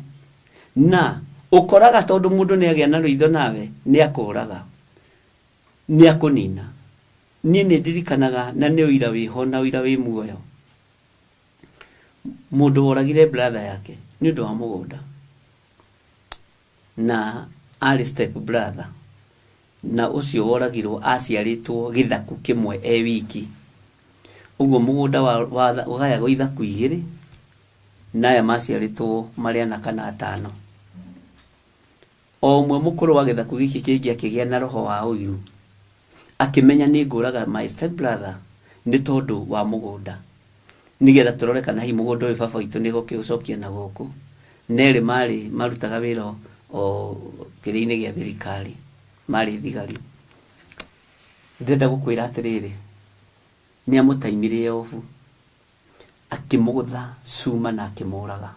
na ũkoraga tondũ mũndũ nĩ agĩa na rũitho nawe nĩ akũraga, nĩ akũnina. Niĩ nĩ ndirikanaga na nĩ ũira wĩho na ũira wĩ muoyo, mũndũ woragire brother yake nĩ ũndũ wa mũgũnda, na arĩ step brother. Na ũcio woragirwo aciarĩtwo gĩthaku kĩmwe e wiki. Ũguo mũgũnda ũgayagwo ithaku igĩrĩ, na aya maciarĩtwo marĩ ana kana atano. O ũmwe mũkũrũ wa gĩthaku gĩkĩ kĩngĩ akĩgĩa na roho wa ũiru, akĩmenya nĩ ngũraga my step brother nĩ tondũ wa mũgũnda, nĩgetha tũrore kana hihi mũgũnda ũyũ baba witũ nĩ egũkĩũcokia na gũkũ. Nerĩ marĩ marutaga wĩra o kĩrĩa-inĩ gĩa thirikari, marĩ thigari. Ndĩrenda gũkwĩra atĩrĩrĩ, nĩ amũtaimire obu, akĩmũgũtha cuma na akĩmũraga.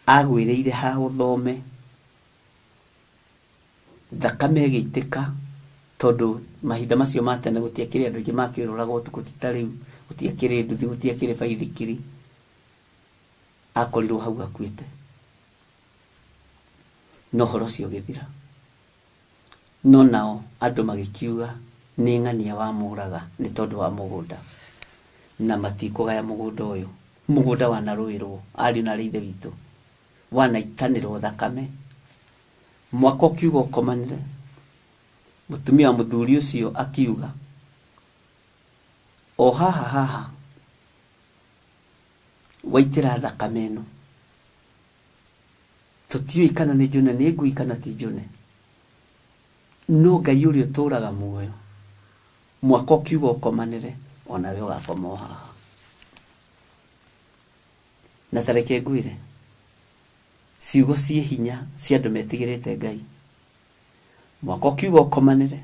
Agwĩrĩire ha ũthome, thakame ĩgĩitĩka, tondũ mahinda macio ma tene gũtiakĩrĩ andũ aingĩ makĩũrũraga ũtukũ ti ta rĩu, gũtiakĩrĩ nduthi, gũtiakĩrĩ baithikiri. Akorirwo hau akuĩte. No ũhoro ũcio ũgĩthira. No nao andũ magĩkiuga nĩ ng'ania wamũraga nĩ tondũ wa mũgũnda, na matikũgaya mũgũnda ũyũ. Mũgũnda wanarũĩrwo, ariũ na arĩ ithe witũ, wanaitanĩrwo thakame. Mwaka ũkiuga ũkomanĩre, mũtumia wa mũthuri ũcio akiuga o haha haha waitĩra thakame ĩno, tũtiũĩ kana nĩ njune nĩ ngui kana ti njune, no Ngai ũrĩa ũtũraga muoyo, mwaka ũkiuga ũkomanĩre, onawe ũgakoma o haha. Na ta reke ngwĩre, ciugo ciĩ hinya cia andũ metigĩrĩte Ngai. Mwaka ũkiuga ũkomanĩre,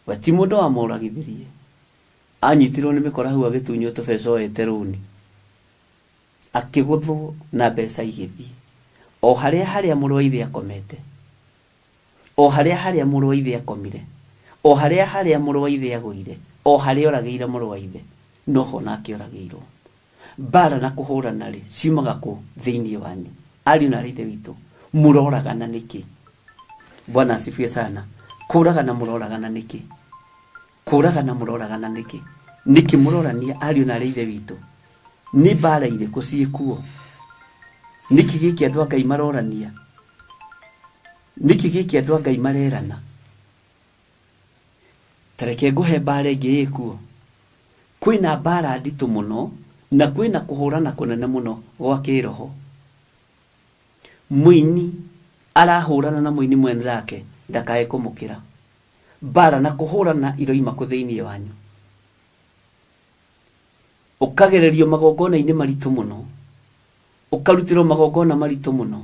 we ti mũndũ wamũragithirie, anyitirwo nĩ mĩkora hau agĩtunywo tũbeca oete rũni, akĩgũthwo na mbeca igĩthiĩ o harĩa harĩa mũrũ wa ithe akomete, o harĩa harĩa mũrũ wa ithe akomire, o harĩa harĩa mũrũ wa ithe agũire, o harĩa oragĩire mũrũ wa ithe, noho nake oragĩirwo. Mbara na kũhũrana rĩ, ciumaga kũ thĩinĩ wanyu? Ariũ na arĩ ithe witũ, mũroragana nĩkĩ? Bwana asifiwe sana. Kũragana mũroragana nĩkĩ? Kũragana mũroragana nĩkĩ? Nĩkĩ mũrorania ariũ na arĩ ithe witũ? Nĩ mbara irĩkũ ciĩkuo? Nĩkĩ gĩkĩ andũ a Ngai marorania? Nĩkĩ gĩkĩ andũ a Ngai marerana? Ta reke ngũhe mbara ĩngĩ ĩkuo. Kwĩna mbara nditũ mũno na kwĩna kũhũrana kũnene mũno gwa kĩroho. Mũini arahũrana na mũini mwenzake ndakae kũmũkĩra. Mbara na kũhũrana iroima kũ thĩinĩ wanyu. Ũkagererio magongona-inĩ maritũ mũno, ũkarutĩrwo magongona maritũ mũno,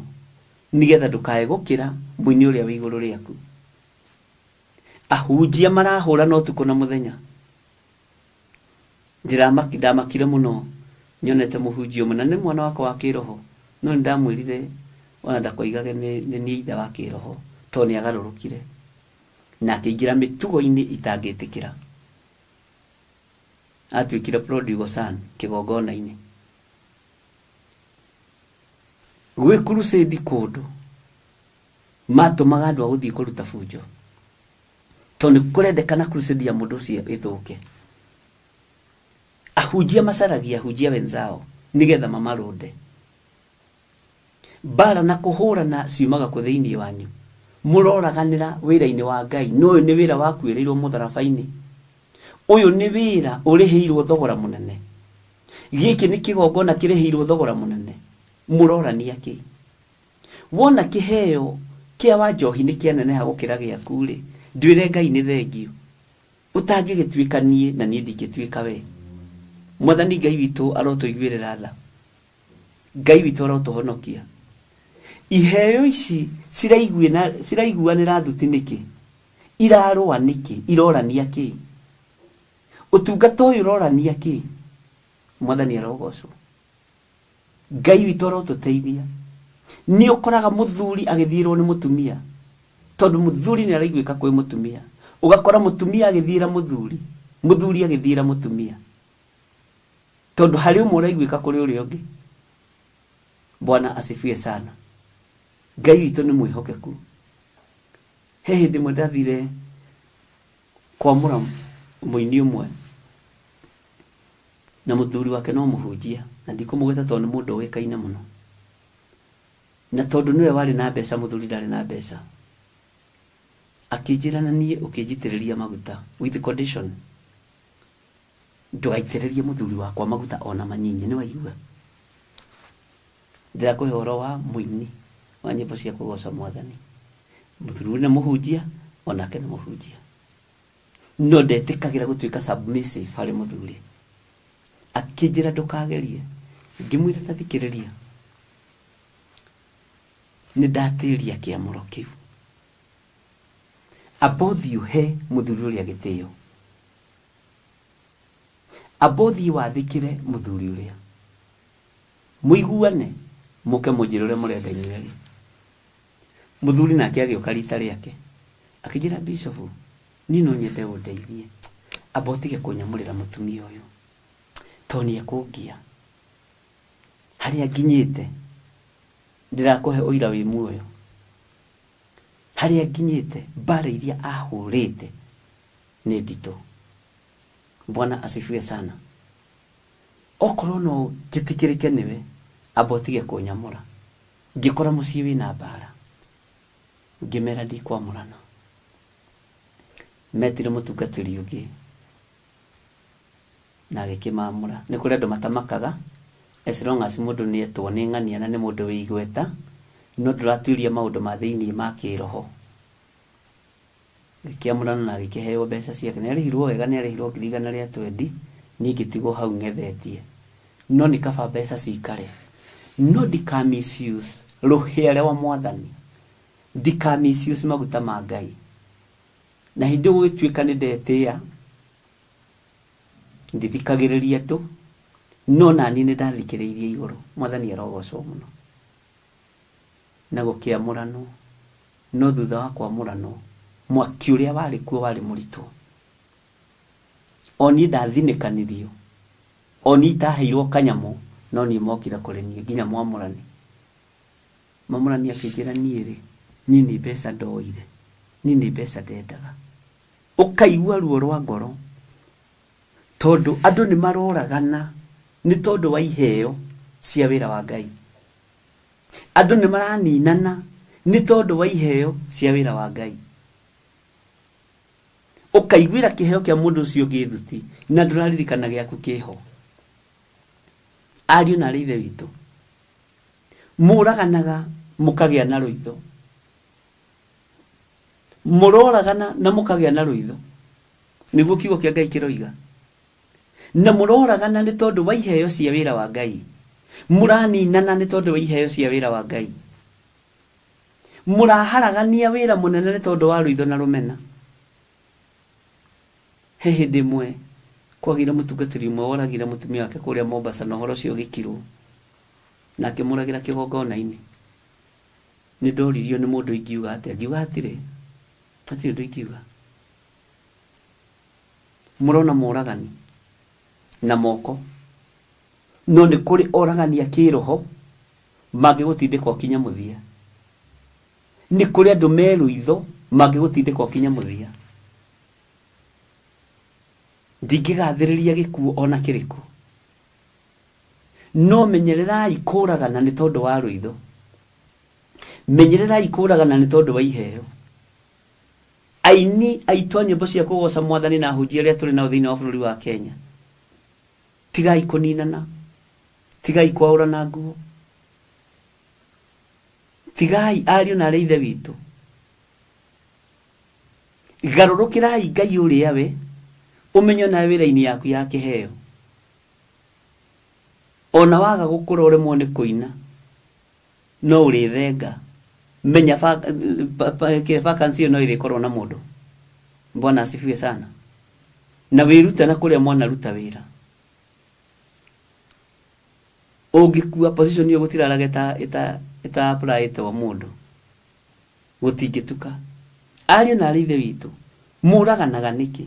nĩgetha ndũkae gũkĩra mũini ũrĩa wĩ igũrũ rĩaku. Ahunjia marahũrana ũtukũ na mũthenya. Ndamakire mũno nyonete mũhunjia ũmwe, na nĩ mwana wakwa wa kĩroho, no nĩndamwĩrire ona ndakoigage nĩ niĩ ithe wa kĩroho, tondũ nĩagarũrũkire na akĩingĩra mĩtugo-inĩ itangĩtĩkĩra. Atuĩkire prodigal son kĩgongona-inĩ. Gwĩ crusade kũndũ matũmaga andũ a gũthiĩ kũruta bunjo, tondũ nĩ kũrendekana crusade ya mũndũ ũcio ĩthũke. Ahunjia macaragia ahunjia wenzao nĩgetha mamarũnde. Mbara na kũhũrana ciumaga kũ thĩinĩ wanyu. Mũroraganĩra wĩra-inĩ wa Ngai, no ũyũ nĩ wĩra wakuĩrĩirwo mũtharaba-inĩ. Ũyũ nĩ wĩra ũrĩhĩirwo thogora mũnene. Gĩkĩ nĩ kĩgongona kĩrĩhĩirwo thogora mũnene. Mũrorania kĩ? Wona kĩheo kĩa wa njohi nĩ kĩaneneha gũkĩra gĩaku rĩ, ndwĩre Ngai nĩ thengio. Ũtangĩgĩtuĩka niĩ na niĩ ndingĩtuĩka we. Mwathani Ngai witũ arotũiguĩrĩra tha. Ngai witũ arotũhonokia. Iheo ici ciraiguanĩra thuti nĩkĩ? Irarũa nĩkĩ? Irorania kĩ? Ũtungata ũyũ ũrorania kĩ? Mwathani arogocwo. Ngai witũ arotũteithia. Nĩ ũkoraga mũthuri agĩthiĩrwo nĩ mũtumia, tondũ mũthuri nĩ araiguĩka kwĩ mũtumia. Ũgakora mũtumia agĩthiĩra mũthuri, mũthuri agĩthiĩra mũtumia, tondũ harĩ ũmwe ũraiguĩka kũrĩ ũrĩa ũngĩ. Bwana asifiwe sana. Ngai witũ nĩ mwĩhokeku. He hĩndĩ ĩmwe ndathire kwamũra mũini ũmwe, na mũthuri wake no mũhunjia, na ndikũmũgweta tondũ nĩ mũndũ ũĩkaine mũno. Na tondũ nĩwe warĩ na mbeca, mũthuri ndarĩ na mbeca. Akĩnjĩra na niĩ ũkĩnjitĩrĩria maguta with condition, ndũgaitĩrĩrie mũthuri wakwa maguta ona manyinyi. Nĩ waigua? Ndĩrakũhe ũhoro wa mũini wa nyĩmbo cia kũgoca Mwathani. Mũthuri nĩ mũhunjia, onake nĩ mũhunjia, no ndetĩkagĩra gũtuĩka submissive harĩ mũthuri. Akĩnjĩra ndũkagerie. Ngĩmwĩra ta thikĩrĩria, nĩ ndatĩria kĩamũro kĩu, amba ũthiĩ ũhe mũthuri ũrĩa gĩtĩo, amba ũthiĩ wathĩkĩre mũthuri ũrĩa, mũiguane, mũke mũnjĩre ũrĩa mũrenda inyuĩ erĩ. Mũthuri nake agĩũka rita rĩake akĩnjĩra, Bishop, niĩ no nyende ũndeithie, amba ũtige kũnyamũrĩra mũtumia ũyũ tondũ nĩ ekũngia harĩa nginyĩte. Ndĩrakũhe ũira wĩ muoyo, harĩa nginyĩte, mbara iria ahũrĩte nĩ nditũ. Bwana asifiwe sana. Okorwo no njĩtĩkĩrĩke nĩwe, amba ũtige kũnyamũra. Ngĩkora mũciĩ wĩna mbara, ngĩmera ndikwamũrana. Metire mũtungatĩri ũngĩ na agĩkĩmamũra. Nĩ kũrĩ andũ matamakaga as long as mũndũ nĩ etwo nĩ ng'ania na nĩ mũndũ wĩ igweta, no ndũratuĩria maũndũ ma thĩiniĩ ma kĩroho. Gĩkĩamũrana na agĩkĩheo mbeca ciake. Nĩ arĩhirwo wega, nĩ arĩhirwo 120,000. Niĩ ngĩtigwo hau ng'ethetie. No nĩ kaba mbeca cikare, no ndika misuse rũhĩa rwa Mwathani, ndika misuse maguta ma Ngai. Na hĩndĩ gũgĩtuĩka nĩ ndetĩĩa, ndithikagĩrĩria andũ, no nani nĩ ndathikĩrĩirie igũrũ. Mwathani arogocwo mũno. Na gũkĩamũranwo, no thutha wa kwamũranwo mwaki ũrĩa warĩ kuo warĩ mũritũ. O niĩ ndathinĩkanirio, o niĩ itaheirwo kanyamũ, no niĩ mokire kũrĩ niĩ nginya mwamũrani. Mwamũrani akĩnjĩra, niĩ rĩ, niĩ nĩ mbeca ndoire, niĩ nĩ mbeca ndendaga. Ũkaigua ruo rwa ngoro tondũ andũ nĩ maroragana nĩ tondũ wa iheo cia wĩra wa Ngai. Andũ nĩ maraninana nĩ tondũ wa iheo cia wĩra wa Ngai. Ũkaiguĩra kĩheo kĩa mũndũ ũcio ũngĩ thuti na ndũraririkana gĩaku kĩho. Ariũ na arĩ ithe witũ, mũraganaga mũkagĩa na rũitho, mũroragana na mũkagĩa na rũitho, nĩguo kiugo kĩa Ngai kĩroiga. Na mũroragana nĩ tondũ wa iheo cia wĩra wa Ngai, mũraninana nĩ tondũ wa iheo cia wĩra wa Ngai, mũraharagania wĩra mũnene nĩ tondũ wa rũitho na rũmena. He hĩndĩ ĩmwe kwagĩire mũtungatĩri ũmwe woragire mũtumia wake kũrĩa Mombasa, na ũhoro ũcio ũgĩkirwo na akĩmũragĩra kĩgongona-inĩ. Nĩ ndoririo nĩ mũndũ ingiuga atĩa, ngiuga hatirĩ ũndũ ingiuga. Mũrona moragani na moko, no nĩ kũrĩ oragani a kĩroho mangĩgũtindĩka ũkinye mũthia. Nĩ kũrĩ andũ me rũitho mangĩgũtindĩka ũkinye mũthia. Ndingĩgathĩrĩria gĩkuũ ona kĩrĩkũ, no menyererai kũragana nĩ tondũ wa rũitho, menyererai kũragana nĩ tondũ wa iheo. Aini aitũ a nyĩmbo cia kũgoca Mwathani na ahunjia arĩa tũrĩ nao thĩinĩ wa bũrũri wa Kenya, tigai kũninana, tigai kwaũrana nguo, tigai ariũ na arĩ ithe witũ, garũrũkĩrai Ngai ũrĩa we ũmenyo na wĩra-inĩ yaku ya kĩheo. Ona waga gũkũra ũremwo nĩ kũina, no ũrĩthenga. Menya vacancy ĩyo no ĩrĩkorwo na mũndũ. Bwana asifiwe sana. Na wĩrute na kũrĩa mwana ruta wĩra. Ũngĩkua position ĩyo gũtiraraga ĩta apply wa mũndũ, gũtingĩtuka. Ariũ na arĩ ithe witũ, mũraganaga nĩkĩ?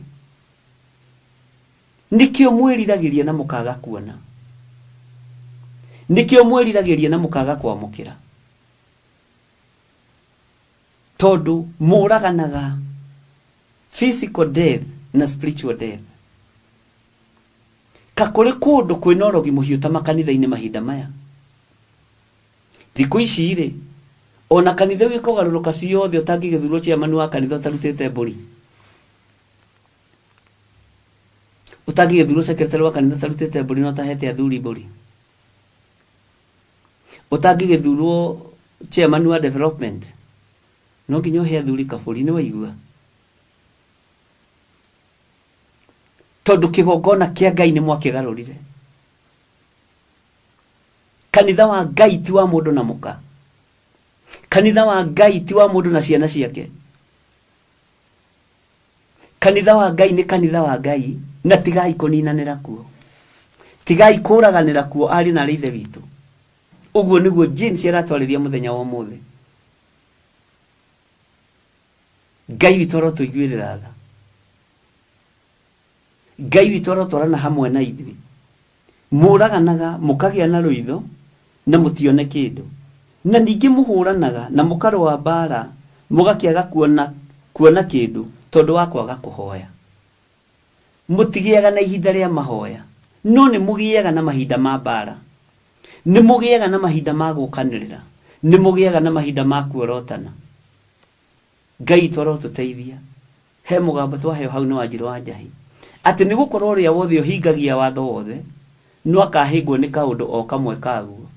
Nĩkĩo mwĩriragĩria na mũkaga kuona, nĩkĩo mwĩriragĩria na mũkaga kwamũkĩra, tondũ mũraganaga physical death na spiritual death. Ka kũrĩ kũndũ kwĩna ũrogi mũhiũ ta makanitha-inĩ mahinda maya. Thikũ ici rĩ, Ona kanitha gĩkũgarũrũka ciothe ũtangĩgĩthurwo chairman wa kanitha ũtarutĩte mbũri, ũtangĩgĩthurwo secretary wa kanitha ũtarutĩte mbũri na ũtahete athuri mbũri, ũtangĩgĩthurwo chairman wa development no nginya ũhe athuri kabũri. Nĩ waigua? Tondũ kĩgongona kĩa Ngai nĩ mwakĩgarũrire. Kanitha wa Ngai ti wa mũndũ na mũka. Kanitha wa Ngai ti wa mũndũ na ciana ciake. Kanitha wa Ngai nĩ kanitha wa Ngai, na tigai kũninanĩra kuo, tigai kũraganĩra kuo ariũ na arĩ ithe witũ. Ũguo nĩguo James aratwarĩria mũthenya wa ũmũthĩ. Ngai witũ arotũiguĩrĩra tha. Ngai witũ arotwarana hamwe na ithuĩ. Mũraganaga mũkagĩa na rũitho na mũtione kĩndũ, na ningĩ mũhũranaga na mũkarũa mbara mũgakĩaga kuona kĩndũ tondũ wa kwaga kũhoya. Mũtigĩaga na ihinda rĩa mahoya, no nĩ mũgĩaga na mahinda ma mbara, nĩ mũgĩaga na mahinda ma gũkanĩrĩra, nĩ mũgĩaga na mahinda ma kuorotana. Ngai witũ arotũteithia. He mũgambo twaheo hau nĩ Wanjirũ wa Njahi, atĩ nĩ gũkorwo ũrĩa wothe ũhingagia watho wothe no akahĩngwo nĩ kaũndũ o kamwe kaguo,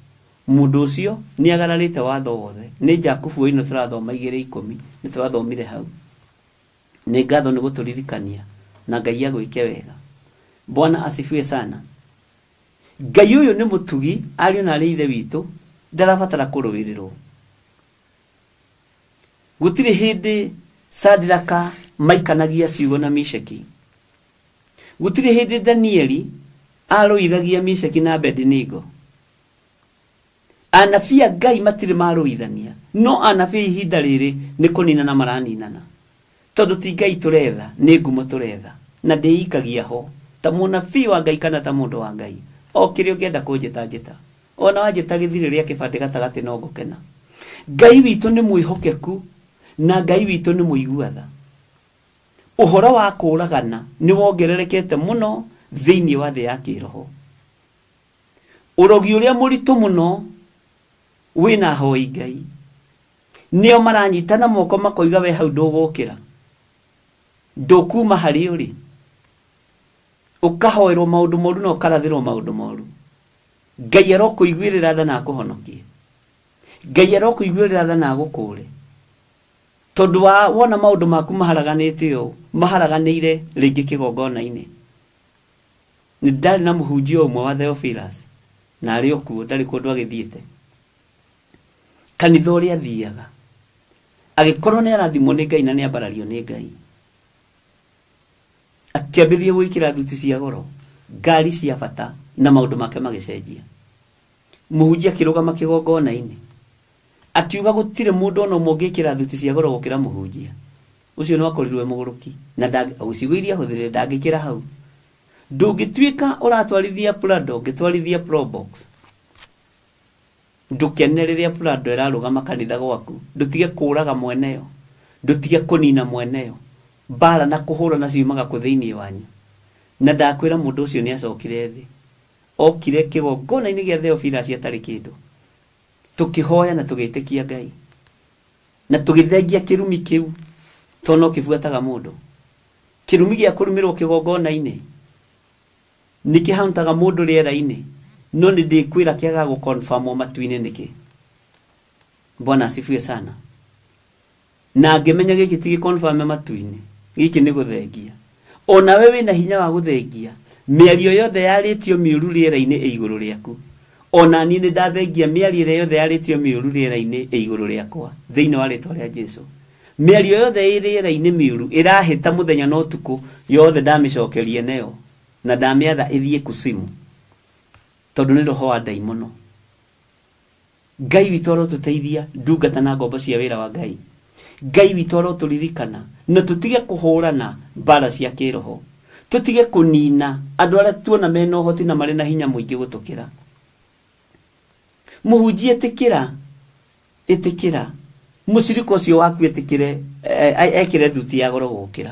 mũndũ ũcio nĩ agararĩte watho wothe. Nĩ Jakubu ĩno tũrathoma 2:10, nĩ tũrathomire hau. Nĩ ngatho nĩ gũtũririkania, na Ngai agwĩke wega. Bwana asifiwe sana. Ngai ũyũ nĩ mũtugi, ariũ na arĩ ithe witũ, ndarabatara kũrũĩrĩrwo. Gũtirĩ hĩndĩ Sadiraka maikanagia ciugo na Misheki. Gũtirĩ hĩndĩ Danieli arũithagia Misheki na Abednego. Anabii a Ngai matirĩ marũithania, no anabii ihinda rĩrĩ nĩ kũninana maraninana. Tondũ ti Ngai tũretha, nĩ ngumo tũretha, na ndĩikagia ho ta mũnabii wa Ngai kana ta mũndũ wa Ngai. O kĩrĩa ũngĩenda kũnjĩta njĩta, ona wanjĩta gĩthirĩ rĩa kĩbandĩ gatagatĩ no ngũkena. Ngai witũ nĩ mwĩhokeku na Ngai witũ nĩ mũigua tha. Ũhoro wa kũragana nĩ wongererekete mũno thĩinĩ wa thĩ ya kĩroho. Ũrogi ũrĩa mũritũ mũno wĩna ahoi Ngai, nĩo maranyitana moko makoiga we hau ndũgũkĩra, ndũkuma harĩ ũrĩ, ũkahoerwo maũndũ moru na ũkarathĩrwo maũndũ moru. Ngai arokũiguĩrĩra tha na akũhonokie. Ngai arokũiguĩrĩra tha na agũkũũre. Tondũ wa wona maũndũ maku maharaganĩte ũũ, maharaganĩire rĩngĩ kĩgongona-inĩ. Nĩ ndarĩ na mũhunjia ũmwe wa Theophilus, na arĩ o kuo, ndarĩ kũndũ agĩthiĩte. Kanitha ũrĩa athiaga, agĩkorwo nĩ arathimwo nĩ Ngai na nĩ ambarario nĩ Ngai, akĩambĩrĩria gwĩkĩra thuti cia goro, ngari cia bata, na maũndũ make magĩcenjia. Mũhunjia akĩrũgama kĩgongona-inĩ, akiuga gũtirĩ mũndũ ona ũmwe ũngĩkĩra thuti cia goro gũkĩra mũhunjia. Ũcio no akorirwo e mũgũrũki, na ciugo iria ahũthĩrire ndangĩkĩra hau. Ndũngĩtuĩka ũratwarithia Prado, ũngĩtwarithia Probox. Ndũkene rĩrĩa Prado ĩrarũgama kanitha gwaku, ndũtige kũraga mweneyo, ndũtige kũnina mweneyo. Mbara na kũhũrana ciumaga kũ thĩinĩ wanyu. Na ndakwĩra mũndũ ũcio nĩ acokire thĩ, okire kĩgongona-inĩ gĩa Theophilus atarĩ kĩndũ. Tũkĩhoya na tũgĩtĩkia Ngai, na tũgĩthengia kĩrumi kĩu, tondũ no kĩbuataga mũndũ. Kĩrumi gĩa kũrumĩrwo kĩgongona-inĩ nĩ kĩhantaga mũndũ rĩera-inĩ, no nĩ ndĩkwĩra kĩagaga gũconfirmwo matu-inĩ nĩkĩ. Bwana asifiwe sana. Na ngĩmenya gĩkĩ ti gĩconfirm matu-inĩ, gĩkĩ nĩ gũthengia. Ona we wĩna hinya wa gũthengia mĩario yothe yarĩtio mĩũru rĩera-inĩ ĩ igũrũ rĩaku. Ona niĩ nĩ ndathengia mĩario ĩrĩa yothe yarĩtio mĩũru rĩera-inĩ ĩ igũrũ rĩakwa thĩinĩ wa rĩtwa rĩa Jesũ. Mĩario yothe ĩ rĩera-inĩ mĩũru ĩrahĩta mũthenya na ũtukũ, yothe ndamĩcokeria nayo na ndamĩatha ĩthiĩ kusimu, tondũ nĩ roho wa ndaimono. Ngai witũ arotũteithia ndungata na ngombo cia wĩra wa Ngai. Ngai witũ arotũririkana na tũtige kũhũrana mbara cia kĩroho, tũtige kũnina andũ arĩa tuona mena ũhoti na marĩ na hinya mũingĩ gũtũkĩra. Mũhunjia ĩtĩkĩra, ĩtĩkĩra mũcirika ũcio waku, ĩtĩkĩre ekĩre thuti ya goro gũkĩra.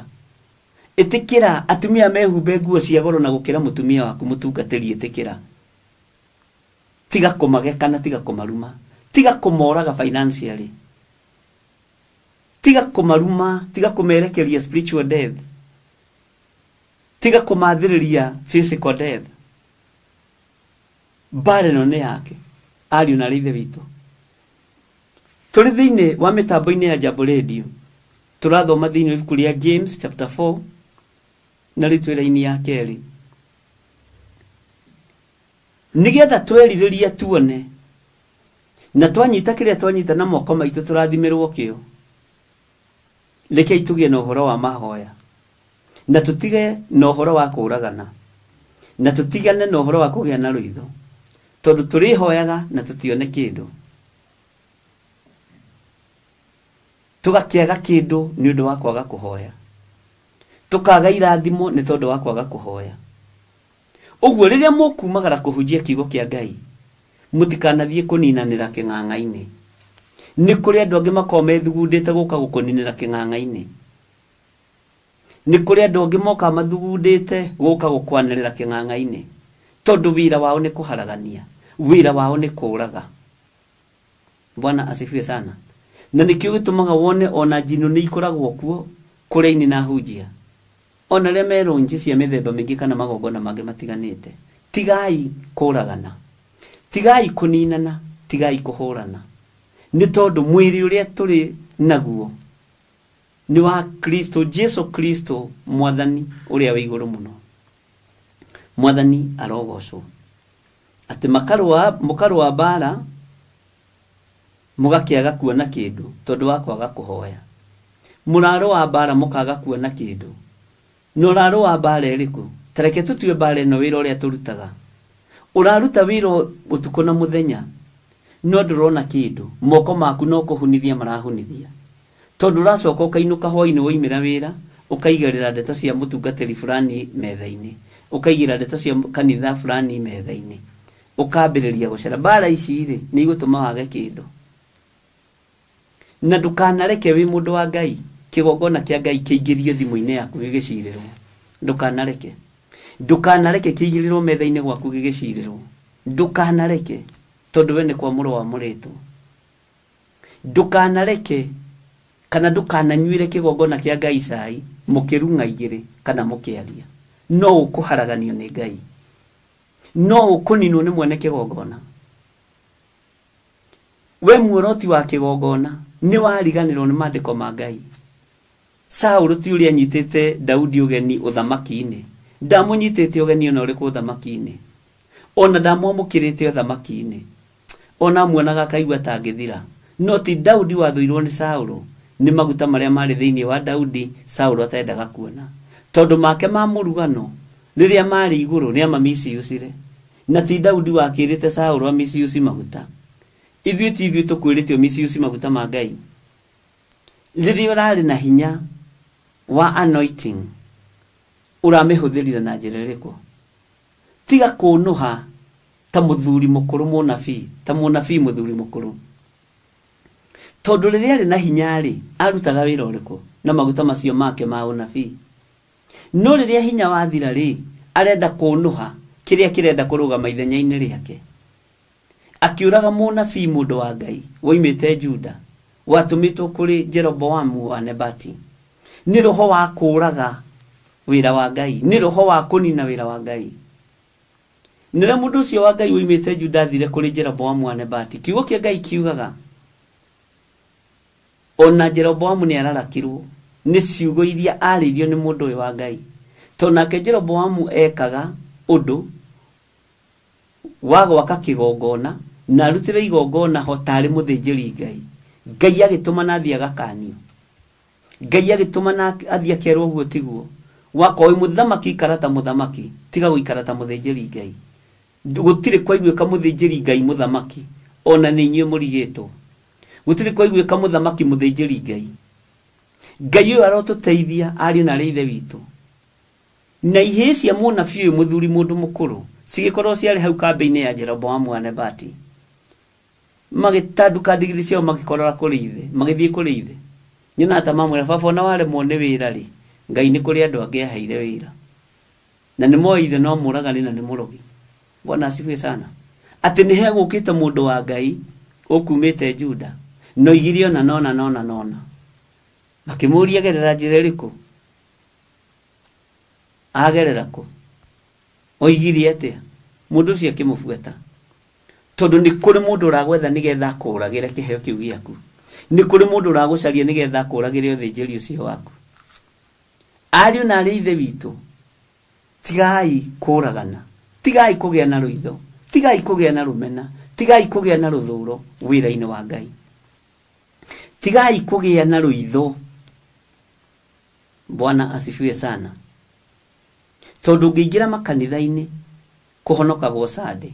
Ĩtĩkĩra atumia mehumbe nguo cia goro na gũkĩra mũtumia waku mũtungatĩri, ĩtĩkĩra. Tiga kũmageka na tiga kũmaruma, tiga kũmoraga financially. Tiga kũmaruma, tiga kũmerekeria spiritual death, tiga kũmathĩrĩria physical death. Mbara ĩno nĩ yake ariũ na ithe witũ. Tũrĩ thĩinĩ wa mĩtambo-inĩ ya Jambo Radio, tũrathoma thĩinĩ wa ibuku rĩa James chapter 4 na rĩu twĩ raini ya kerĩ, nĩgetha twerirĩria tuone na twanyita kĩrĩa twanyita na moko maitũ tũrathimĩrwo kĩo. Rekei tũgĩe na ũhoro wa mahoya, na tũtige na ũhoro wa kũũragana, na tũtigane na ũhoro wa kũgĩa na rũitho, tondũ tũrĩhoyaga na tũtione kĩndũ, tũgakĩaga kĩndũ nĩ ũndũ wa kwaga kũhoya, tũkaga irathimo nĩ tondũ wa kwaga kũhoya. Ũguo rĩrĩa mũkumagara kũhunjia kiugo kĩa Ngai, mũtikanathiĩ kũninanĩra kĩng'ang'a-inĩ. Nĩ kũrĩ andũ angĩ makoragwo methugundĩte gũka gũkũninĩra kĩng'ang'a-inĩ. Nĩ kũrĩ andũ angĩ mokaga mathugundĩte gũka gũkwanĩrĩra kĩng'ang'a-inĩ, tondũ wĩra wao nĩ kũharagania, wĩra wao nĩ kũũraga. Bwana asifiwe sana. Na nĩkĩo gĩtũmaga wone ona njino nĩ ikoragwo kuo kũrĩa ini na hunjia, ona arĩa me rũnji cia mĩthemba mĩingĩ kana magongona mangĩ matiganĩte. Tigai kũũragana, tigai kũninana, tigai kũhũrana, nĩ tondũ mwĩrĩ ũrĩa tũrĩ naguo nĩ wa Kristo, Jesu Kristo mwathani ũrĩa wĩ igũrũ mũno. Mwathani arogocwo. Atĩ mũkarũa mbara mũgakĩaga kuona kĩndũ tondũ wa kwaga kũhoya. Mũrarũa mbara mũkaga kuona kĩndũ. Na ũrarũa mbara ĩrĩkũ? Ta reke tũtue mbara ĩno wĩra ũrĩa tũrutaga. Ũraruta wĩra ũtukũ na mũthenya, no ndũrona kĩndũ, moko maku no kũhunithia marahunithia, tondũ ũracoka ũkainũka hwainĩ woimĩra wĩra, ũkaigĩrĩra ndeto cia mũtungatĩri fulani metha-inĩ, ũkaigĩrĩra ndeto cia kanitha fulani metha-inĩ, ũkambĩrĩria gũcera. Mbara ici rĩ nĩ igũtũma wage kĩndũ. Na ndũkanareke wĩ mũndũ wa Ngai kĩgongona kĩa Ngai kĩingĩrio thimũ-inĩ yaku gĩgĩcirĩrwo. Ndũkanareke, ndũkanareke kĩigĩrĩrwo metha-inĩ gwaku gĩgĩcirĩrwo. Ndũkanareke, tondũ we nĩ kwamũrwo wamũrĩtwo. Ndũkanareke kana ndũkananyuĩre kĩgongona kĩa Ngai cai mũkĩrung'a igĩrĩ kana mũkĩaria. No ũkũharaganio nĩ Ngai, no ũkũninwo nĩ mwene kĩgongona. We muoroti wa kĩgongona nĩ wariganĩrwo nĩ maandĩko ma Ngai. Saũlũ ti ũrĩa anyitĩte Daudi ũgeni ũthamaki-inĩ, ndamũnyitĩte ũgeni ona ũrĩkũ ũthamaki-inĩ, ona ndamwamũkĩrĩte ũthamaki-inĩ, ona amuonaga akaigua ta angĩthira. No ti Daudi wathũirwo nĩ Saũlũ, nĩ maguta marĩa marĩ thĩinĩ wa Daudi Saũlũ atendaga kuona, tondũ make ma mũrugano rĩrĩa marĩ igũrũ nĩ amamiciucire. Na ti Daudi wakĩrĩte Saũlũ amiciuci maguta. Ithuĩ ti ithuĩ tũkwĩrĩte ũmiciuci maguta ma Ngai. Rĩrĩa ũrarĩ na hinya wa anointing, ũramĩhũthĩrire na njĩra ĩrĩkũ? Tiga kũnũha ta mũthuri mũkũrũ mũnabii, ta mũnabii mũthuri mũkũrũ, tondũ rĩrĩa arĩ na hinya rĩ, arutaga wĩra ũrĩkũ na maguta macio make ma ũnabii? No rĩrĩa hinya wathira rĩ, arenda kũnũha kĩrĩa kĩrenda kũrũgama ithenya-inĩ rĩake. Akĩũraga mũnabii mũndũ wa Ngai woimĩte Juda, watũmĩtwo kũrĩ Jeroboamu wa Nebati. Nĩ roho wa kũũraga wĩra wa Ngai, nĩ roho wa kũnina wĩra wa Ngai. Nĩrĩo mũndũ ũcio wa Ngai woimĩte Juda athire kũrĩ Jeroboamu wa Nebati. Kiugo kĩa Ngai kiugaga ona Jeroboamu nĩ ararakirwo nĩ ciugo iria arĩirio nĩ mũndũ ũyũ wa Ngai, tondũ nake Jeroboamu ekaga ũndũ wa gwaka kĩgongona na arutĩre igongona ho tarĩ mũthĩnjĩri Ngai. Ngai agĩtũma na athiĩ agakanio, Ngai agĩtũma na athiĩ akerwo ũguo tiguo. Wakorwo wĩ mũthamaki ikara ta mũthamaki, tiga gũikara ta mũthĩnjĩri Ngai. Gũtirĩ kwaiguĩka mũthĩnjĩri Ngai mũthamaki, ona nĩ inyuĩ mũrigĩtwo. Gũtirĩ kwaiguĩka mũthamaki mũthĩnjĩri Ngai. Ngai ũyũ arotũteithia ariũ na arĩ ithe witũ. Na ihĩĩ cia mũnabii ũyũ mũthuri mũndũ mũkũrũ cigĩkorwo ciarĩ hau kambĩ-inĩ ya Jeroboamu wa Nebati, magĩtanduka ndigiri ciao magĩkorora kũrĩ ithe, magĩthiĩ kũrĩ ithe. Nyonaga ta mamwĩra, baba ona waremwo nĩ wĩra rĩ, Ngai nĩ kũrĩ andũ angĩ aheire wĩra, na nĩ moĩ ithe no mũragani na nĩ mũrogi. Bwana asifiwe sana. Atĩ nĩ hegũkĩte mũndũ wa Ngai ũkumĩte Juda, no igire ona nona nona nona. Makĩmũũria gerera njĩra ĩrĩkũ? Agerera kũ? Oigire atĩa? Mũndũ ũcio akĩmũbuata. Tondũ nĩ kũrĩ mũndũ ũragwetha nĩgetha akũragĩre kĩheo kĩu gĩaku. Nĩ kũrĩ mũndũ ũragũcaria nĩgetha akũragĩre ũthĩnjĩri ũcio waku. Ariũ na arĩ ithe witũ, tigai kũragana, tigai kũgĩa na rũitho, tigai kũgĩa na rũmena, tigai kũgĩa na rũthũro wĩra-inĩ wa Ngai. Tigai kũgĩa na rũitho. Bwana asifiwe sana. Tondũ ũngĩingĩra makanitha-inĩ kũhonokagwo Sunday.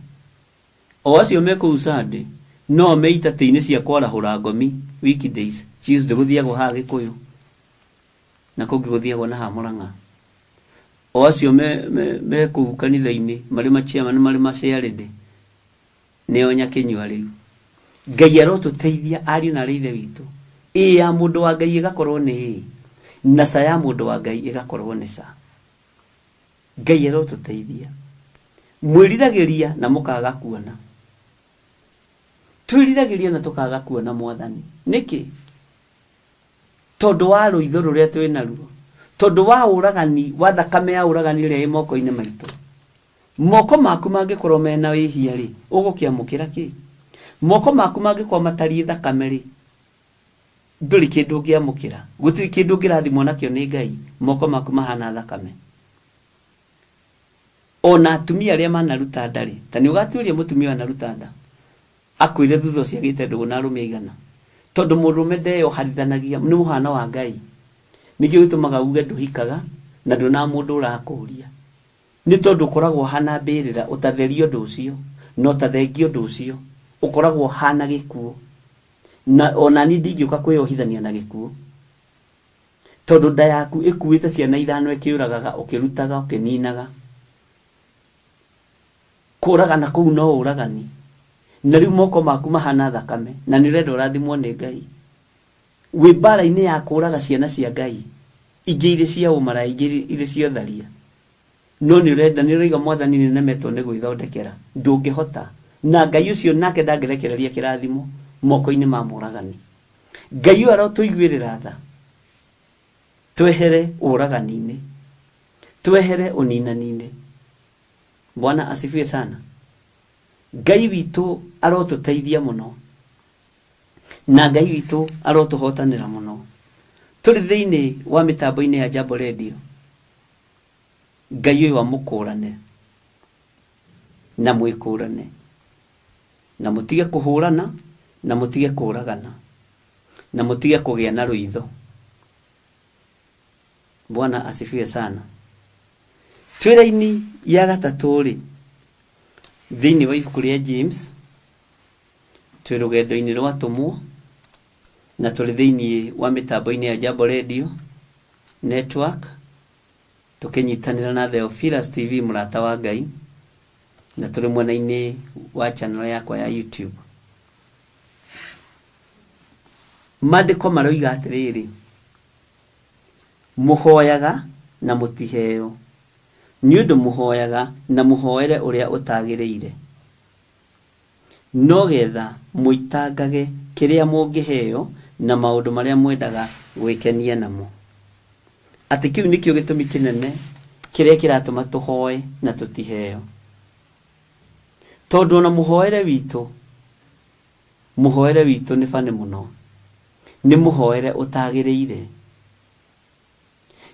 O acio me kũu Sunday no me itatĩ-inĩ cia kwarahũra ngomi weekdays. Tuesday gũthiagwo haha Gĩkũyũ na kũngĩ gũthiagwo na haha Mũrang'a. O acio me kũu kanitha-inĩ marĩ ma chairman marĩ ma chairlady nĩo nyakĩnyua rĩu. Ngai arotũteithia ariũ na arĩ ithe witũ. Ĩ ya mũndũ wa Ngai ĩgakorwo nĩ ĩ, na ca ya mũndũ wa Ngai ĩgakorwo nĩ ca. Ngai arotũteithia. Mwĩriragĩria na mũkaga kuona. Twĩriragĩria na tũkaga kuona Mwathani. Nĩkĩ? Tondũ wa rũitho rũrĩa twĩ naruo. Tondũ wa ũragani, wa thakame ya ũragani ĩrĩa ĩ moko-inĩ maitũ. Moko maku mangĩkorwo mena wĩhia rĩ, ũgũkĩamũkĩra kĩ? Moko maku mangĩkorwo matariĩ thakame rĩ, ndũrĩ kĩndũ ũngĩamũkĩra. Gũtirĩ kĩndũ ũngĩrathimwo nakĩo nĩ Ngai. Moko maku mahana thakame. Ona atumia arĩa manaruta nda rĩ, ta nĩ ũgatuĩria mũtumia wanaruta nda, akwĩre thutha ũcio agĩte ndũgũ na arũme aigana. Tondũ mũndũrũme ndeyoharithanagia, nĩ mũhano wa Ngai. Nĩkĩo gĩtũmaga uge ndũhikaga na ndũna mũndũ ũrakũria. Nĩ tondũ ũkoragwo ũhana mbĩrĩra, ũtatheria ũndũ ũcio, na ũtathengia ũndũ ũcio, ũkoragwo ũhana gĩkuũ. Na ona niĩ ndingĩũka kwĩyohithania na gĩkuũ. Tondũ nda yaku ĩkuĩte ciana ithano ĩkĩũragaga, ũkĩrutaga, ũkĩninaga. Kũragana kũu no ũragani. Na rĩu moko maku mahana thakame, na nĩ ũrenda ũrathimwo nĩ Ngai. Wĩ mbara-inĩ ya kũraga ciana cia Ngai, ingĩ irĩ cia ũmaraya, ingĩ irĩ cia ũtharia. No nĩ ũrenda, nĩ ũraiga Mwathani nĩ nemetwo nĩ gwĩthondekera. Ndũngĩhota. Na Ngai ũcio nake ndangĩrekereria kĩrathimo moko-inĩ ma mũragani. Ngai ũyũ arotũiguĩrĩra tha. Twehere ũragani-inĩ. Twehere ũninani-inĩ. Bwana asifiwe sana. Ngai witũ arotũteithia mũno. Na Ngai witũ arotũhotanĩra mũno. Tũrĩ thĩinĩ wa mĩtambo-inĩ ya Jambo Radio. Ngai ũyũ amũkũrane na mwĩkũrane, na mũtige kũhũrana, na mũtige kũragana, na mũtige kũgĩa na rũitho. Bwana asifiwe sana. Twĩ raini ya gatatũ rĩ, thĩinĩ wa ibuku rĩa James, twĩ rũgendo-inĩ rwa atũmwo, na tũrĩ thĩinĩ wa mĩtambo-inĩ ya Jambo Radio Network, tũkĩnyitanĩra na Theophilus TV mũrata wa Ngai, na tũrĩ mwena-inĩ wa channel yakwa ya YouTube. Maandĩko maroiga atĩrĩrĩ, mũhoyaga na mũtiheo, nĩ ũndũ mũhoyaga na mũhoere ũrĩa ũtagĩrĩire, no getha mũitangage kĩrĩa mũngĩheo na maũndũ marĩa mwendaga gwĩkenia namo. Atĩ kĩu nĩkĩo gĩtũmi kĩnene kĩrĩa kĩratũma tũhoe na tũtiheo. Tondũ ona mũhoere witũ nĩ bani mũno, nĩ mũhoere ũtagĩrĩire.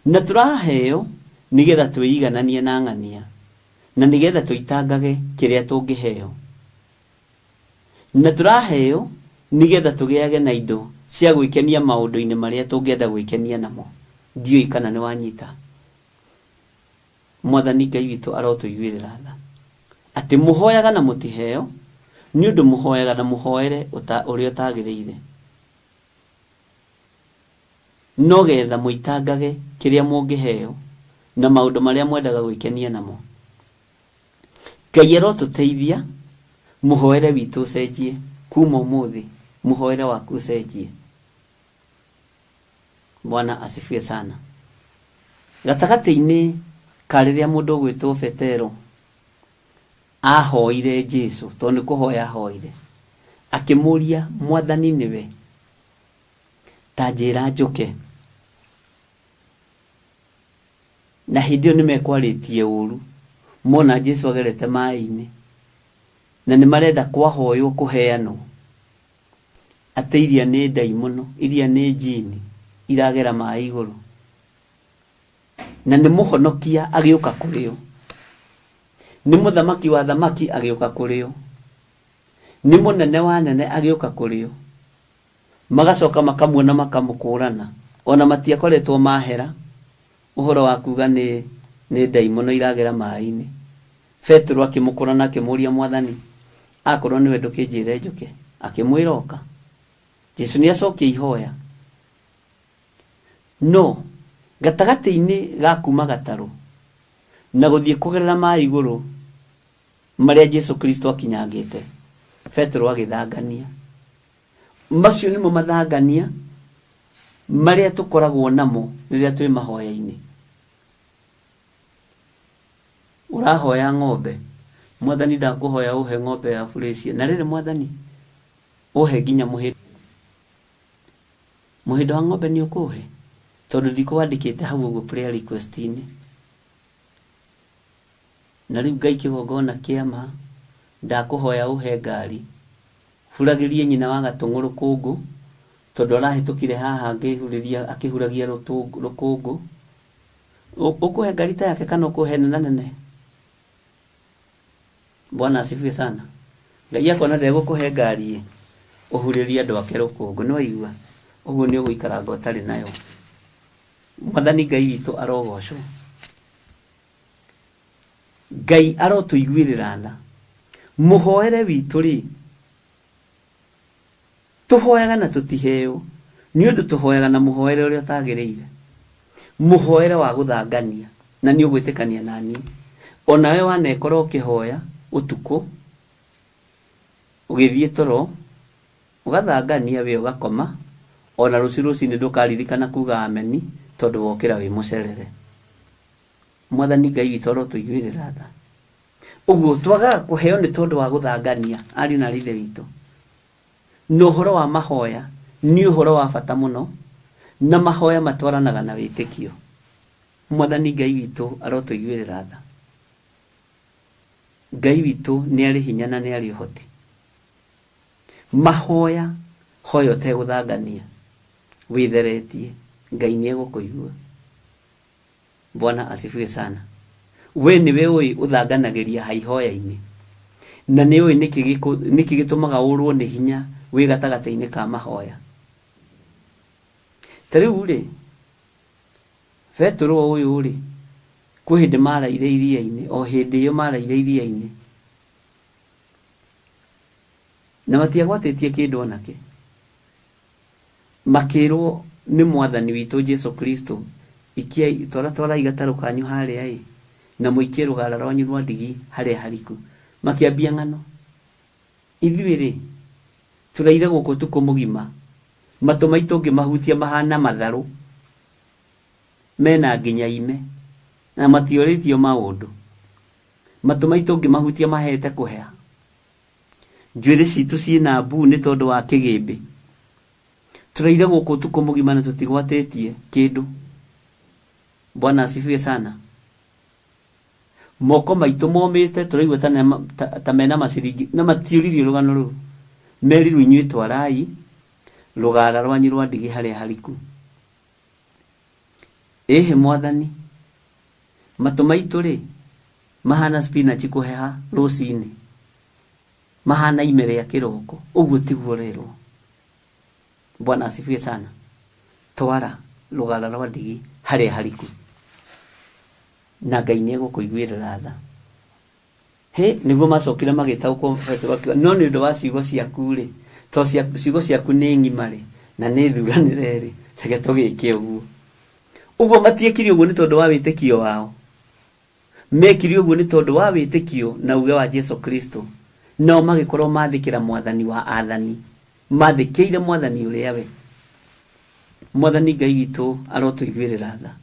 Na tũraheo nĩgetha twĩigananie na ng'ania, na nĩgetha tũitangage kĩrĩa tũngĩheo. Na tũraheo nĩgetha tũgĩage na indo cia gwĩkenia maũndũ-inĩ marĩa tũngĩenda gwĩkenia namo. Ndiũĩ kana nĩ wanyita. Mwathani Ngai witũ arotũiguĩrĩra tha. Atĩ mũhoyaga na mũtiheo, nĩ ũndũ mũhoyaga na mũhoere ũrĩa ũtagĩrĩire, no getha mũitangage kĩrĩa mũngĩheo na maũndũ marĩa mwendaga gwĩkenia namo. Ngai arotũteithia mũhoere witũ ũcenjie kuma ũmũthĩ, mũhoere waku ũcenjie. Bwana asifiwe sana. Gatagatĩ-inĩ ka rĩrĩa mũndũ ũgwĩtwo Petero ahoire Jesu, tondũ nĩ kũhoya ahoire, akĩmũria Mwathani nĩwe, ta njĩra njũke. Na hĩndĩ ĩyo nĩmekwarĩtie ũru mona Jesu agerete maĩ-inĩ, na nĩmarenda kwahoywo kũheanwo atĩ iria nĩ ndaimono, iria nĩ njini iragera maĩ igũrũ, na nĩ mũhonokia agĩũka kũrĩ o, nĩ mũthamaki wa thamaki agĩũka kũrĩ o, nĩ mũnene wa nene agĩũka kũrĩ o. Magacoka makamuona makamũkũrana, ona matiakoretwo mahera ũhoro wa kuga nĩ ndaimono iragera maĩ-inĩ. Petero akĩmũkũrana akĩmũũria, Mwathani, akorwo nĩwe ndũkĩnjĩre njũke? Akĩmwĩra oka. Jesu nĩacokia ihoya, no gatagatĩ-inĩ ga kuma gatarũ na gũthiĩ kũgerera maĩ igũrũ marĩa Jesu Kristo akinyangĩte, Petero agĩthangania. Macio nĩmo mathangania marĩa tũkoragwo namo rĩrĩa twĩ mahoya-inĩ. Ũrahoya ng'ombe, Mwathani ndakũhoya ũhe ng'ombe ya Furĩcia, na rĩrĩ Mwathani ũhe nginya mũhĩndo wa ng'ombe nĩ ũkũhe, tondũ ndikũwandĩkĩte hau ũguo prayer request-inĩ. Na rĩu Ngai kĩgongona kĩa ma, ndakũhoya ũhe ngari, huragĩrie nyina wa gatũng'ũ rũkũngũ, tondũ arahĩtũkire haha akĩhuragia rũkũngũ. Ũkũhe ngari ta yake kana ũkũhe nene nene? Bwana asifiwe sana. Ngai akona ndegũkũhe ngari ũhurĩrie andũ ake rũkũngũ, nĩ waigua? Ũguo nĩ ũgũikaranga ũtarĩ nayo. Mwathani Ngai witũ arogocwo. Ngai arotũiguĩrĩra tha. Mũhoere witũ rĩ, tũhoyaga na tũtiheo, nĩ ũndũ tũhoyaga na mũhoere ũrĩa ũtagĩrĩire, mũhoere wa gũthangania, na nĩ ũgwĩtĩkania na niĩ. Onawe wanekora ũkĩhoya ũtukũ ũgĩthiĩ toro ũgathangania we ũgakoma, ona rũciũ rũcinĩ ndũkaririkana kuga ameni tondũ wokĩra wĩ mũcerere. Mwathani Ngai witũ arotũiguĩrĩra tha. Ũguo twagaga kũheo nĩ tondũ wa gũthangania, ariũ na ithe witũ. Na ũhoro wa mahoya nĩ ũhoro wa bata mũno, na mahoya matwaranaga na wĩtĩkio. Mwathani Ngai witũ arotũiguĩrĩra tha. Ngai witũ nĩ arĩ hinya na nĩ arĩ ũhoti. Mahoya hoya ũtegũthangania, wĩtheretie, Ngai nĩ egũkũigua. Bwana asifiwe sana. We nĩwe ũĩ ũthanganagĩria ha ihoya-inĩ, na nĩ ũĩ nĩkĩ gĩtũmaga ũrwo nĩ hinya wĩ gatagatĩ-inĩ ka mahoya. Ta rĩu rĩ, Petero ũyũ rĩ, kwĩ hĩndĩ maraire iria-inĩ, o hĩndĩ ĩyo maraire iria-inĩ, na matiagwatĩtie kĩndũ onakĩ. Makĩrwo nĩ Mwathani witũ Jesu Kristo, ikiai twara gatarũ kanyu harĩa ĩ, na mũikie rũgara rwanyu rwa ndigi harĩa hariku. Makĩambia ng'ano, ithuĩ rĩ tũraire gũkũ ũtukũ mũgima, matũ maitũ ngĩmahutia mahana matharũ, mena nginya ime, na matiorĩtio maũndũ. Matũ maitũ ngĩmahutia mahete kũhea, njuĩrĩ citũ ciĩna mbuu nĩ tondũ wa kĩgĩmbĩ. Tũraire gũkũ ũtukũ mũgima na tũtigwatĩtie kĩndũ. Bwana asifiwe sana. Moko maitũ momĩte tũraigua ta mena maciringi, na matiũririe rũgano rũu. Merirwo inyuĩ twarai rũgara rwanyu rwa ndigi harĩa hariku. Ĩhĩ Mwathani, matũ maitũ rĩ mahana spinach kũheha rũcinĩ, mahana ime rĩa kĩroko, ũguo tiguo rerwo. Bwana asifiwe sana. Twara rũgara rwa ndigi harĩa hariku, na Ngai nĩ egũkũiguĩrĩra tha. Hĩ, nĩguo macokire magĩtaũkwo Petero akiuga, no nĩ ũndũ wa ciugo ciaku rĩ, to ciugo ciaku nĩ ng'ima rĩ, na nĩ thuranĩre rĩ, reke tũgĩke ũguo. Ũguo matiekire ũguo nĩ tondũ wa wĩtĩkio wao. Mekire ũguo nĩ tondũ wa wĩtĩkio na uge wa Jesu Kristo. Nao magĩkorwo mathĩkĩra Mwathani wa athani, mathĩkĩire Mwathani ũrĩa we. Mwathani Ngai witũ arotũiguĩrĩra tha.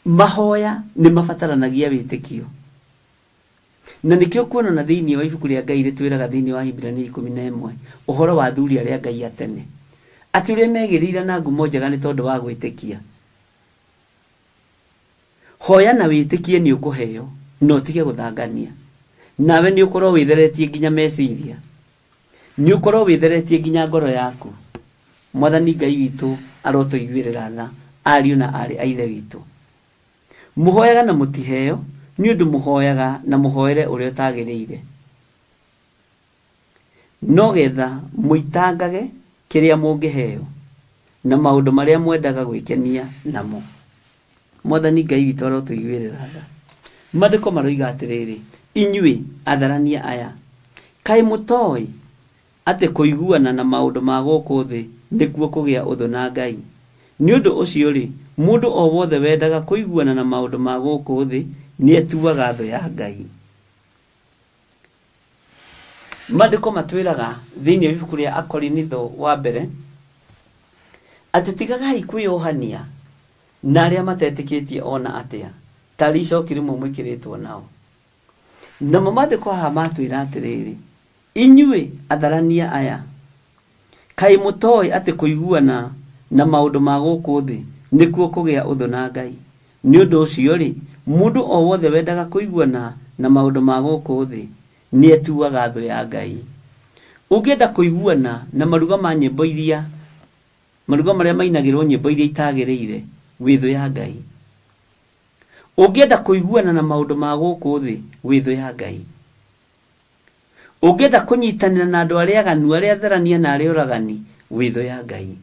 Mahoya nĩ mabataranagia wĩtĩkio, na nĩkĩo kuona na thĩinĩ wa ibuku rĩa Ngai rĩtwĩraga thĩinĩ wa Hibrania 11 ũhoro wa athuri arĩa Ngai a tene, atĩ ũrĩa megĩrĩire na ngumo njega nĩ tondũ wa gwĩtĩkia. Hoya na wĩtĩkie nĩ ũkũheo no tige gũthangania. Nawe nĩ ũkorwo wĩtheretie nginya meciria, nĩ ũkorwo wĩtheretie nginya ngoro yaku. Mwathani Ngai witũ arotũiguĩrĩra tha, ariũ na aarĩ a ithe witũ. Mũhoyaga na mũtiheo nĩ ũndũ mũhoyaga na mũhoere ũrĩa ũtagĩrĩire, no getha mũitangage kĩrĩa mũngĩheo na maũndũ marĩa mwendaga gwĩkenia namo. Mwathani Ngai witũ arotũiguĩrĩra tha. Maandĩko maroiga atĩrĩrĩ, inyuĩ atharania aya, kaĩ mũtoĩ atĩ kũiguana na maũndũ ma gũkũ thĩ nĩkuo kũgĩa ũthũ na Ngai? Nĩ ũndũ ũcio rĩ, mũndũ o wothe wendaga kũiguana na maũndũ ma gũkũ thĩ nĩetuaga thũ ya Ngai. Maandĩko matwĩraga thĩinĩ wa ibuku rĩa Akorinitho wa mbere atĩ tigagai kwĩyohania na arĩa matetĩkĩtie ona atĩa, tarĩ icoki rĩmwe mwĩkĩrĩtwo nao. Namo maandĩko haha matwĩra atĩrĩrĩ, inyuĩ atharania aya, kaĩ mũtoĩ atĩ kũiguana na maũndũ ma gũkũ thĩ nĩkuo kũgĩa ũthũ na Ngai? Nĩ ũndũ ũcio rĩ, mũndũ o wothe wendaga kũiguana na maũndũ ma gũkũ thĩ nĩetuaga thũ ya Ngai. Ũngĩenda kũiguana na maruga ma nyĩmbo iria, maruga marĩa mainagĩrwo nyĩmbo iria itagĩrĩire, wĩ thũ ya Ngai. Ũngĩenda kũiguana na maũndũ ma gũkũ thĩ, wĩ thũ ya Ngai. Ũngĩenda kũnyitanĩra na andũ arĩa aganu, arĩa atharania na arĩa oragani, wĩ thũ ya Ngai.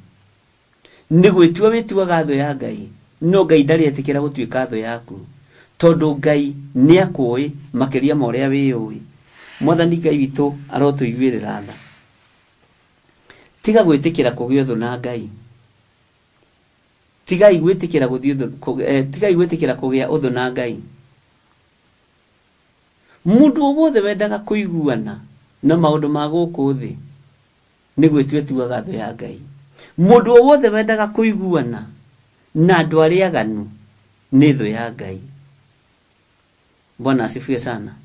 Nĩ gwĩtua wĩtuaga thũ ya Ngai, no Ngai ndarĩ etĩkĩra gũtuĩka thũ yaku, tondũ Ngai nĩakũĩ makĩria ma ũrĩa wĩyũĩ. Mwathani Ngai witũ arotũiguĩrĩra tha. Tiga gwĩtĩkĩra kũgĩa ũthũ na Ngai. Tigai gwĩtĩkĩra gũthiĩ ũthũ, tigai gwĩtĩkĩra kũgĩa ũthũ na Ngai. Mũndũ o wothe wendaga kũiguana na maũndũ ma gũkũ thĩ nĩ gwĩtua etuaga thũ ya Ngai. Mũndũ o wothe wendaga kũiguana na andũ arĩa aganu nĩ thũ ya Ngai. Bwana asifiwe sana.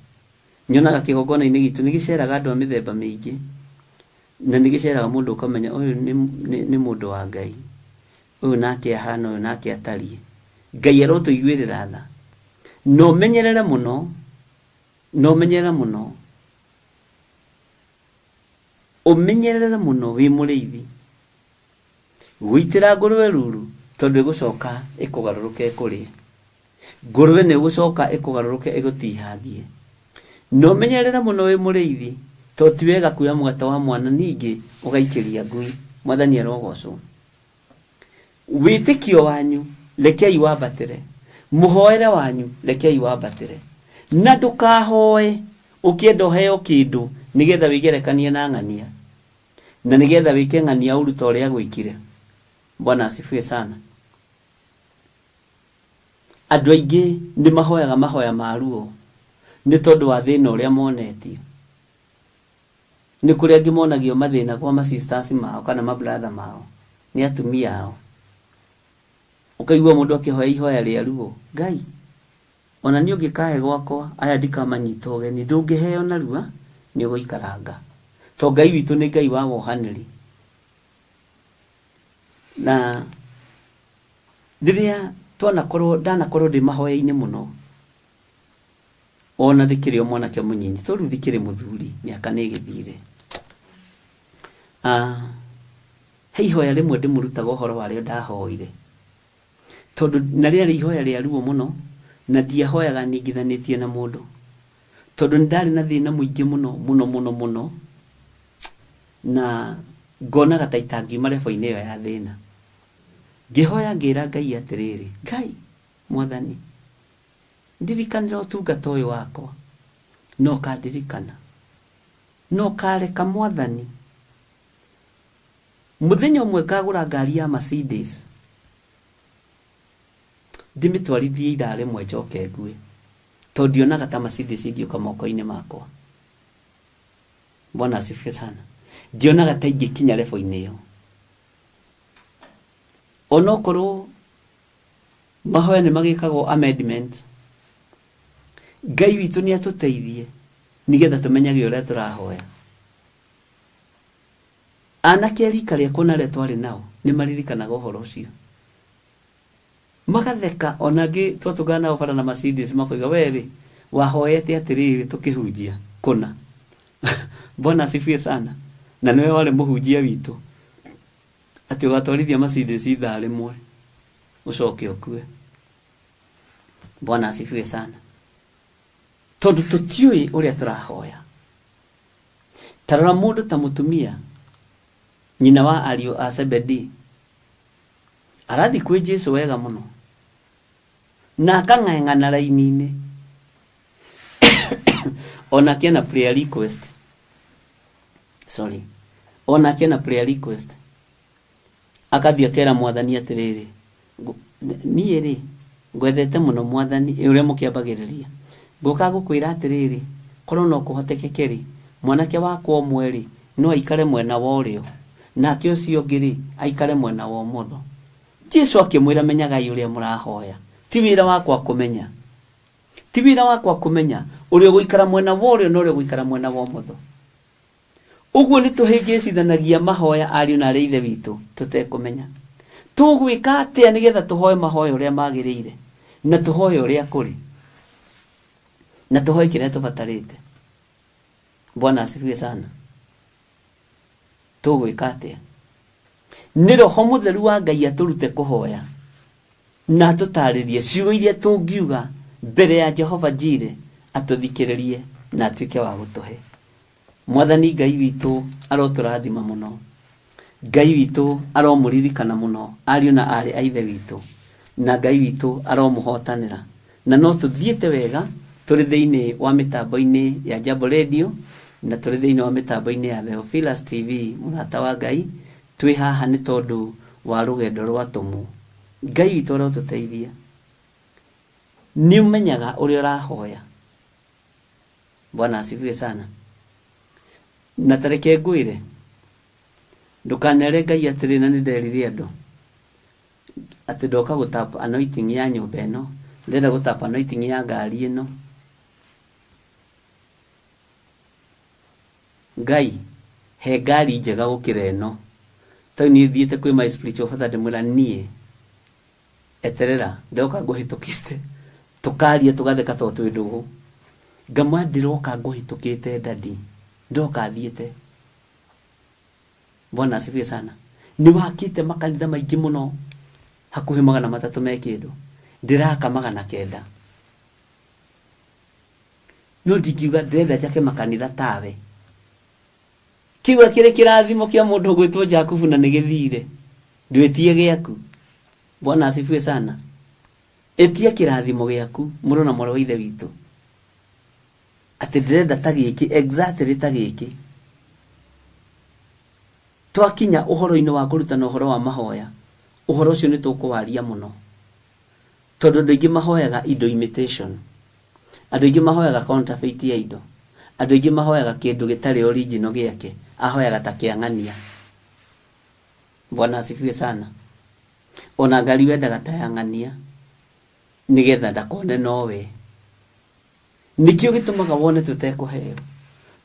Nyonaga kĩgongona-inĩ gitũ nĩ gĩceraga andũ a mĩthemba mĩingĩ, na nĩ gĩceraga mũndũ ũkamenya ũyũ nĩ mũndũ wa Ngai, ũyũ nake ahana, ũyũ nake atariĩ. Ngai arotũiguĩrĩra tha. Na ũmenyerere mũno, na ũmenyerere mũno, ũmenyerere mũno wĩ mũrĩithi gũitĩra ngũrwe ruru, tondũ ĩgũcoka ĩkũgarũrũke ĩkũrĩe. Ngũrwe nĩ ĩgũcoka ĩkũgarũrũke ĩgũtihangie. Na ũmenyerere mũno wĩ mũrĩithi, tondũ ti wega kuoya mũgate wa mwana ningĩ ũgaikĩria ngui. Mwathani arogocwo. Wĩtĩkio wanyu rekei wambatĩre, mũhoere wanyu rekei wambatĩre, na ndũkahoe ũkĩenda ũheo kĩndũ nĩgetha wĩgerekanie na ng'ania, na nĩgetha wĩke ng'ania ũru ta ũrĩa gwĩkire. Bwana asifiwe sana. Andũ aingĩ nĩ mahoyaga mahoya ma ruo nĩ tondũ wa thĩna ũrĩa monetio. Nĩ kũrĩ angĩ monagio mathĩna kwa ma-sisters mao kana ma-brother mao nĩ atumia ao. Ũkaigua mũndũ akĩhoya ihoya rĩa ruo, Ngai ona niĩ ũngĩkahe gwakwa aya ndikamanyita ũgeni, ndũngĩheo narua nĩ ũgũikaranga, to Ngai witũ nĩ Ngai wa wohanĩri. Na rĩrĩa twanakorwo, ndanakorwo ndĩ mahoya-inĩ mũno, ona ndĩkĩrĩ o mwanake mũnyinyi, to rĩu ndikĩrĩ mũthuri, mĩaka nĩ ĩgĩthire. He ihoya rĩmwe ndĩmũrutaga ũhoro warĩo ndahoire, tondũ na rĩarĩ ihoya rĩa ruo mũno, na ndiahoyaga ningithanĩtie na mũndũ, tondũ nĩ ndarĩ na thĩna mũingĩ mũno mũno mũno mũno, na ngonaga ta itangiuma rebo-inĩ ĩyo ya thĩna. Ngĩhoya ngĩra Ngai atĩrĩrĩ, Ngai Mwathani, ndirikanĩra ũtungata ũyũ wakwa, na ũkandirikana, na ũkareka Mwathani mũthenya ũmwe ngagũra ngari ya Mercedes ndĩmĩtwarithie ithaa rĩmwe njoke ngue, tondũ ndionaga ta Mercedes ĩngĩũka moko-inĩ makwa. Bwana asifiwe sana. Ndionaga ta ingĩkinya rebo-inĩ ĩyo. Onokorwo mahoya nĩ magĩkagwo amendment, Ngai witũ nĩ atũteithie nĩgetha tũmenyage ũrĩa tũrahoya. Anake a rika rĩakwa na arĩa twarĩ nao nĩ maririkanaga ũhoro ũcio. Magatheka ona angĩ twatũngana nao bara na Mercedes makoiga we rĩ wahoete atĩrĩrĩ tũkĩhunjia kũna. Bwana asifiwe sana. Na nĩwe warĩ mũhunjia witũ atĩ ũgatwarithia Mercedes ithaa rĩmwe ũcoke ũkue. Bwana asifiwe sana. Tondũ tũtiũĩ ũrĩa tũrahoya. Ta rora mũndũ ta mũtumia nyina wa ariũ a Zebedi arathiĩ kwĩ Jesũ wega mũno na akang'ang'ana raini-inĩ onake ena prayer request, sorry, onake ena prayer request, akathiĩ akera mwathani atĩrĩrĩ, niĩ rĩ ngwendete mũno mwathani, ũrĩa mũkĩambagĩrĩria ngũka gũkwĩra atĩrĩrĩ, korwo no kũhotekeke rĩ, mwanake wakwa ũmwe rĩ no aikare mwena wa ũrĩo nake ũcio ũngĩ rĩ aikare mwena wa ũmotho. Jesũ akĩmwĩra menyagai ũrĩa mũrahoya, ti wĩra wakwa kũmenya, ti wĩra wakwa kũmenya ũrĩa ũgũikara mwena wa ũrĩo na ũrĩa ũgũikara mwena wa ũmotho. Ũguo nĩ tũhĩngĩcithanagia mahoya ariũ na arĩ ithe witũ tũtekũmenya. Tũgwĩka atĩa nĩgetha tũhoe mahoya ũrĩa magĩrĩire na tũhoe ũrĩa kũrĩ na tũhoe kĩrĩa tũbatarĩte. Bwana asifiwe sana. Tũgwĩka atĩa? Nĩ Roho Mũtheru wa Ngai atũrute kũhoya na atũtarĩrie ciugo iria tũngiuga mbere ya Jehova Jire atũthikĩrĩrie na atuĩke wa gũtũhe. Mwathani Ngai witũ arotũrathima mũno, Ngai witũ aromũririkana mũno ariũ na arĩ a ithe witũ, na Ngai witũ aromũhotanĩra. Na no tũthiĩte wega tũrĩ thĩinĩ wa mĩtambo-inĩ ya Jambo Radio na tũrĩ thĩinĩ wa mĩtambo-inĩ ya Theophilus TV. Mũrata wa Ngai, twĩ haha nĩ tondũ wa rũgendo rwa tũmũ. Ngai witũ arotũteithia. Nĩ ũmenyaga ũrĩa ũrahoya. Bwana asifiwe sana. Na tareke ngwĩre, ndũkanere Ngai atĩrĩ, na nĩ nderire andũ atĩ ndoka gũtap anointing ya nyũmba ĩno, ndĩrenda gũtap anointing ya ngari ĩno. Ngai he ngari njega gũkĩra ĩno. Tondũ niĩ thiĩte kwĩ my spiritual father ndĩmwĩra niĩ eterera ndoka ngũhĩtũkĩte, tũkaria tũgatheka tondũ twĩ ndũgũ. Ngamwĩra ndĩroka ngũhĩtũkĩte daddy, ndoka thiĩte. Bwana asifiwe sana. Nĩ wakĩte makanitha maingĩ mũno hakuhĩ 300 me kĩndũ, ndĩraka 900. No ndingiuga ndĩrenda njake makanitha tawe. Kĩu kĩrĩ kĩrathimo kĩa mũndũ ũgwĩtwo Jakubu na nĩ gĩthire, ndwĩtie gĩaku. Bwana asifiwe sana. Ĩtia kĩrathimo gĩaku mũrũ na mwarĩ wa ithe witũ, atĩ ndĩrenda ta gĩkĩ, exactly ta gĩkĩ. Twakinya ũhoro-inĩ wa kũrutana ũhoro wa mahoya, ũhoro ũcio nĩ tũkũwaria mũno, tondũ andũ aingĩ mahoyaga indo imitation, andũ aingĩ mahoyaga counterfeit ya indo, andũ aingĩ mahoyaga kĩndũ gĩtarĩ original gĩake, ahoyaga ta kĩang'ania. Bwana asifiwe sana. Ona ngari wendaga ta ya ng'ania nĩgetha ndakone nowe. Nĩkĩo gĩtũmaga wone tũtekũheo,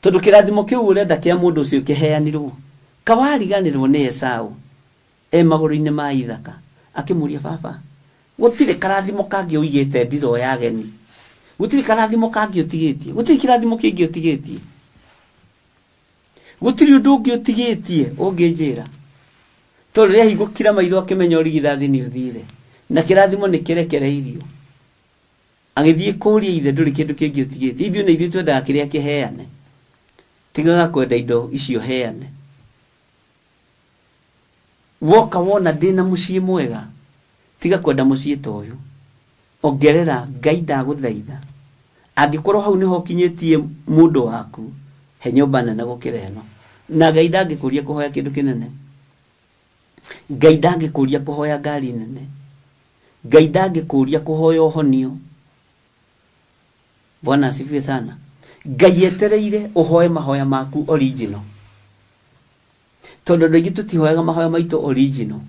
tondũ kĩrathimo kĩu ũrenda kĩa mũndũ ũcio kĩheanirwo. Kawariganĩrwo nĩ Esau e magũrũ-inĩ ma ithaka, akĩmũria baba, gũtirĩ karathimo kangĩ ũigĩte ndiro ya ageni, gũtirĩ karathimo kangĩ ũtigĩtie, gũtirĩ kĩrathimo kĩngĩ ũtigĩtie, gũtirĩ ũndũ ũngĩ ũtigĩtie ũngĩnjĩra. Tondũ rĩrĩa ahingũkire maitho akĩmenya ũrigithathi nĩ ũthire na kĩrathimo nĩ kĩrekereirio, agĩthiĩ kũria ithe ndũrĩ kĩndũ kĩngĩ ũtigĩtie. Ithuĩ nĩ ithuĩ twendaga kĩrĩa kĩheane, tigaga kwenda indo icio heane. Woka wona ndĩna mũciĩ mwega, tiga kwenda mũciĩ ta ũyũ, ongerera. Ngai ndagũthaitha, angĩkorwo hau nĩho ũkinyĩtie mũndũ waku, he nyũmba nene gũkĩra ĩno. Na Ngai ndangĩkũria kũhoya kĩndũ kĩnene, Ngai ndangĩkũria kũhoya ngari nene, Ngai ndangĩkũria kũhoya ũhonio. Bwana asifiwe sana. Ngai etereire ũhoe mahoya maku original, tondũ andũ aingĩ tũtihoyaga mahoya maitũ original,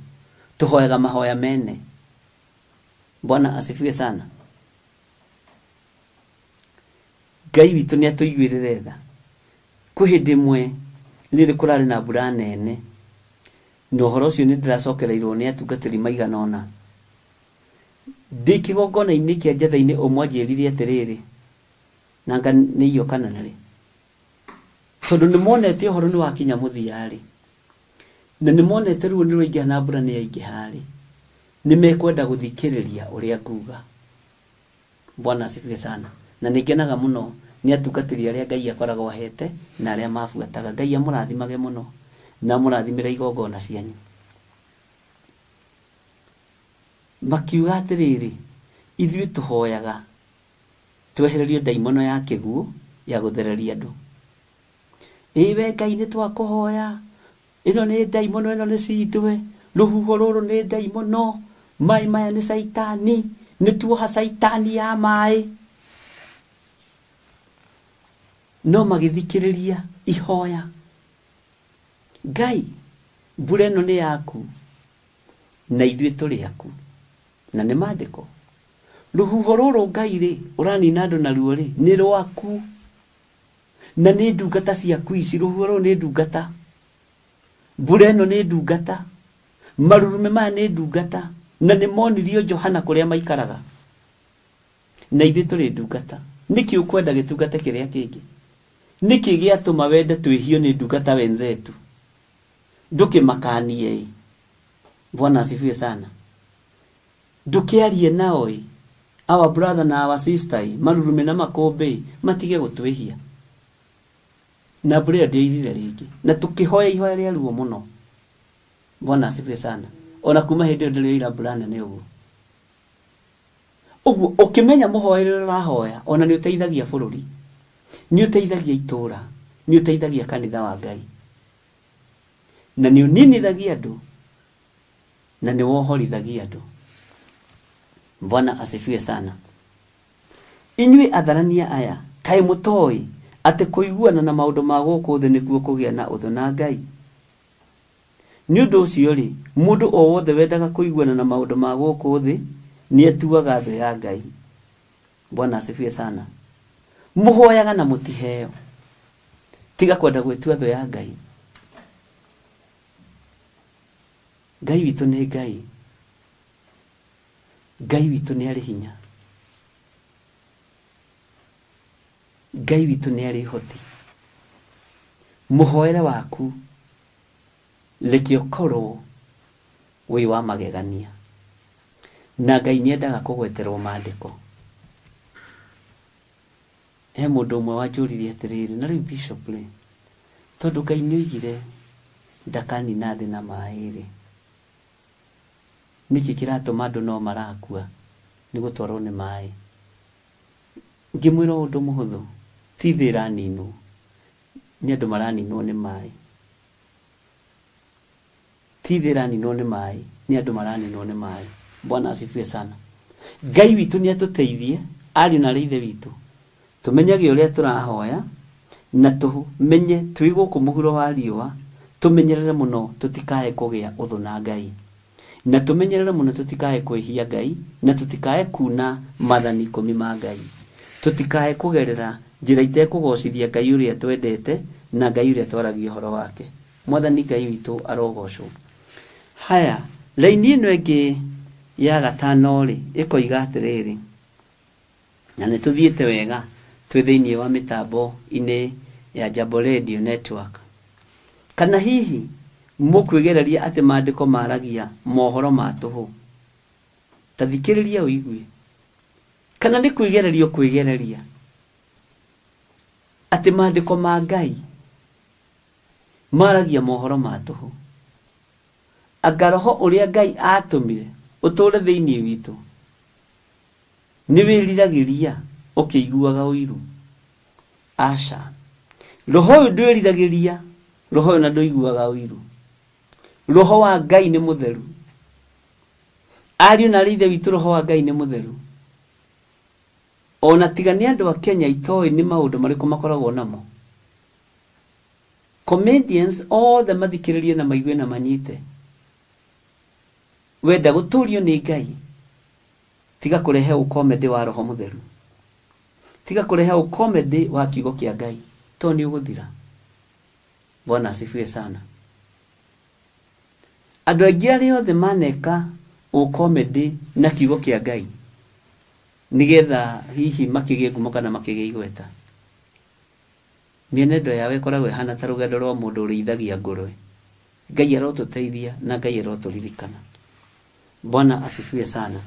tũhoyaga mahoya mene. Bwana asifiwe sana. Ngai witũ nĩ atũiguĩrĩre tha. Kwĩ hĩndĩ ĩmwe rĩrĩ kũrarĩ na mbura nene, na ũhoro ũcio nĩ ndĩracokereirwo nĩ atungatĩri maigana ũna. Ndĩ kĩgongona-inĩ kĩa njetha-inĩ ũmwe anjĩrire atĩrĩrĩ, nanga nĩ iyo kana nĩ rĩ, tondũ nĩ monete ũhoro nĩ wakinya mũthia-rĩ, na nĩ monete ruo nĩ rwaingĩha na mbura nĩ yaingĩha-rĩ, nĩ mekwenda gũthikĩrĩria ũrĩa nguga. Bwana asifiwe sana. Na nĩ ngenaga mũno nĩ atungatĩri arĩa Ngai akoragwo ahete na arĩa mabuataga. Ngai amũrathimage mũno na amũrathimĩre igongona cianyu. Makiuga atĩrĩrĩ, ithuĩ tũhoyaga twehererio ndaimono ya kĩguũ ya gũthereria andũ. Ĩ we Ngai nĩ twakũhoya, ĩno nĩ ndaimono, ĩno nĩ cindwe, rũhuho rũrũ nĩ ndaimono, maĩ maya nĩ caitani, nĩ tuoha caitani ya maĩ. No magĩthikĩrĩria ihoya, Ngai mbura ĩno nĩ yaku na ithuĩ tũrĩ aku, na nĩ maandĩko. Rũhuho rũrũ Ngai rĩ ũranina andũ naruo rĩ nĩ rwaku na nĩ ndungata ciaku ici. Rũhuho rũrũ nĩ ndungata, mbura ĩno nĩ ndungata, marurume maya nĩ ndungata, na nĩ monirio Johana kũrĩa maikaraga, na ithuĩ tũrĩ ndungata. Nĩkĩ ũkwenda gĩtungata kĩrĩa kĩngĩ? Nĩkĩ gĩatũma wende twĩhio nĩ ndungata wenzetu? Ndũkĩmakanie ĩ. Bwana asifiwe sana. Ndũkĩarie nao ĩ, our brother na our sister ĩ, marurume na makũmbĩ ĩ, matige gũtwĩhia. Na mbura ĩyo ndĩoirire rĩngĩ, na tũkĩhoya ihoya rĩa ruo mũno. Bwana asifiwe sana. Ona kuma hĩndĩ ĩyo ndĩrĩ mbura nene ũguo. Ũguo ũkĩmenya mũhoere ũrĩa ũrahoya, ona nĩ ũteithagia bũrũri, nĩ ũteithagia itũũra, nĩ ũteithagia kanitha wa Ngai, na nĩ ũninithagia andũ, na nĩ wohorithagia andũ. Bwana asifiwe sana. Inyuĩ atharania aya, kaĩ mũtoĩ atĩ kũiguana na maũndũ ma gũkũ thĩ nĩkuo kũgĩa na ũthũ na Ngai? Nĩ ũndũ ũcio rĩ, mũndũ o wothe wendaga kũiguana na maũndũ ma gũkũ thĩ nĩ etuaga thũ ya Ngai. Bwana asifiwe sana. Mũhoyaga na mũtiheo. Tiga kwenda gwĩtua thũ ya Ngai. Ngai witũ nĩ Ngai. Ngai witũ nĩ arĩ hinya. Ngai witũ nĩ arĩ ũhoti. Mũhoere waku reke ũkorwo wĩ wa magegania. Na Ngai nĩ endaga kũgweterwo maandĩko. He mũndũ ũmwe wanjũririe atĩrĩrĩ, na rĩu bishop rĩ, tondũ Ngai nĩ oigire ndakanina thĩ na maĩ rĩ, nĩkĩ kĩratũma andũ no marakua nĩ gũtwarwo nĩ maĩ? Ngĩmwĩra ũndũ mũhũthũ, ti thĩ ĩraninwo, nĩ andũ maraninwo nĩ maĩ. Ti thĩ ĩraninwo nĩ maĩ, nĩ andũ maraninwo nĩ maĩ. Bwana asifiwe sana. Ngai witũ nĩ atũteithie, ariũ na arĩ ithe witũ, tũmenyage ũrĩa tũrahoya, na tũmenye twĩ gũkũ mũhuro wa riũa, tũmenyerere mũno tũtikae kũgĩa ũthũ na Ngai, na tũmenyerere mũno tũtikae kwĩhia Ngai, na tũtikae kuna maathani ikũmi ma Ngai, tũtikae kũgerera njĩra itekũgocithia Ngai ũrĩa twendete na Ngai ũrĩa twaragia ũhoro wake. Mwathani Ngai witũ arogocwo. Haya, raini ĩno ĩngĩ ya gatano rĩ, ĩkoiga atĩrĩrĩ, na nĩ tũthiĩte wega twĩ thĩinĩ wa mĩtambo-inĩ ya Jambo Radio Network. Kana hihi mũkwĩgereria atĩ maandĩko maragia mohoro ma tũhũ? Ta thikĩrĩria ũigue. Kana nĩ kwĩgereria kwĩgereria atĩ maandĩko ma Ngai maragia mohoro ma tũhũ? Anga roho ũrĩa Ngai atũmire ũtũũre thĩinĩ witũ nĩ wĩriragĩria ũkĩiguaga ũiru? Aca, roho ũyũ ndwĩriragĩria, roho ũyũ na ndũiguaga ũiru. Roho wa Ngai nĩ mũtheru. Ariũ na arĩ ithe witũ, roho wa Ngai nĩ mũtheru. Ona tiga nĩ andũ a Kenya itoĩ nĩ maũndũ marĩkũ makoragwo namo. Comedians othe mathikĩrĩrie na maigue na manyite. Wenda gũtũrio nĩ Ngai, tiga kũrehe ũkomedy wa roho mũtheru, tiga kũrehe ũkomedy wa kiugo kĩa Ngai, to nĩ ũgũthira. Bwana asifiwe sana. Andũ aingĩ arĩa othe maneka ũkomedy na kiugo kĩa Ngai Nĩgetha hihi makĩgĩe ngumo kana makĩgĩe igweta. Mĩenendo yao ĩkoragwo ĩhana ta rũgendo rwa mũndũ ũrĩithagia ngũrwe. Ngai arotũteithia na Ngai arotũririkana. Bwana asifiwe sana.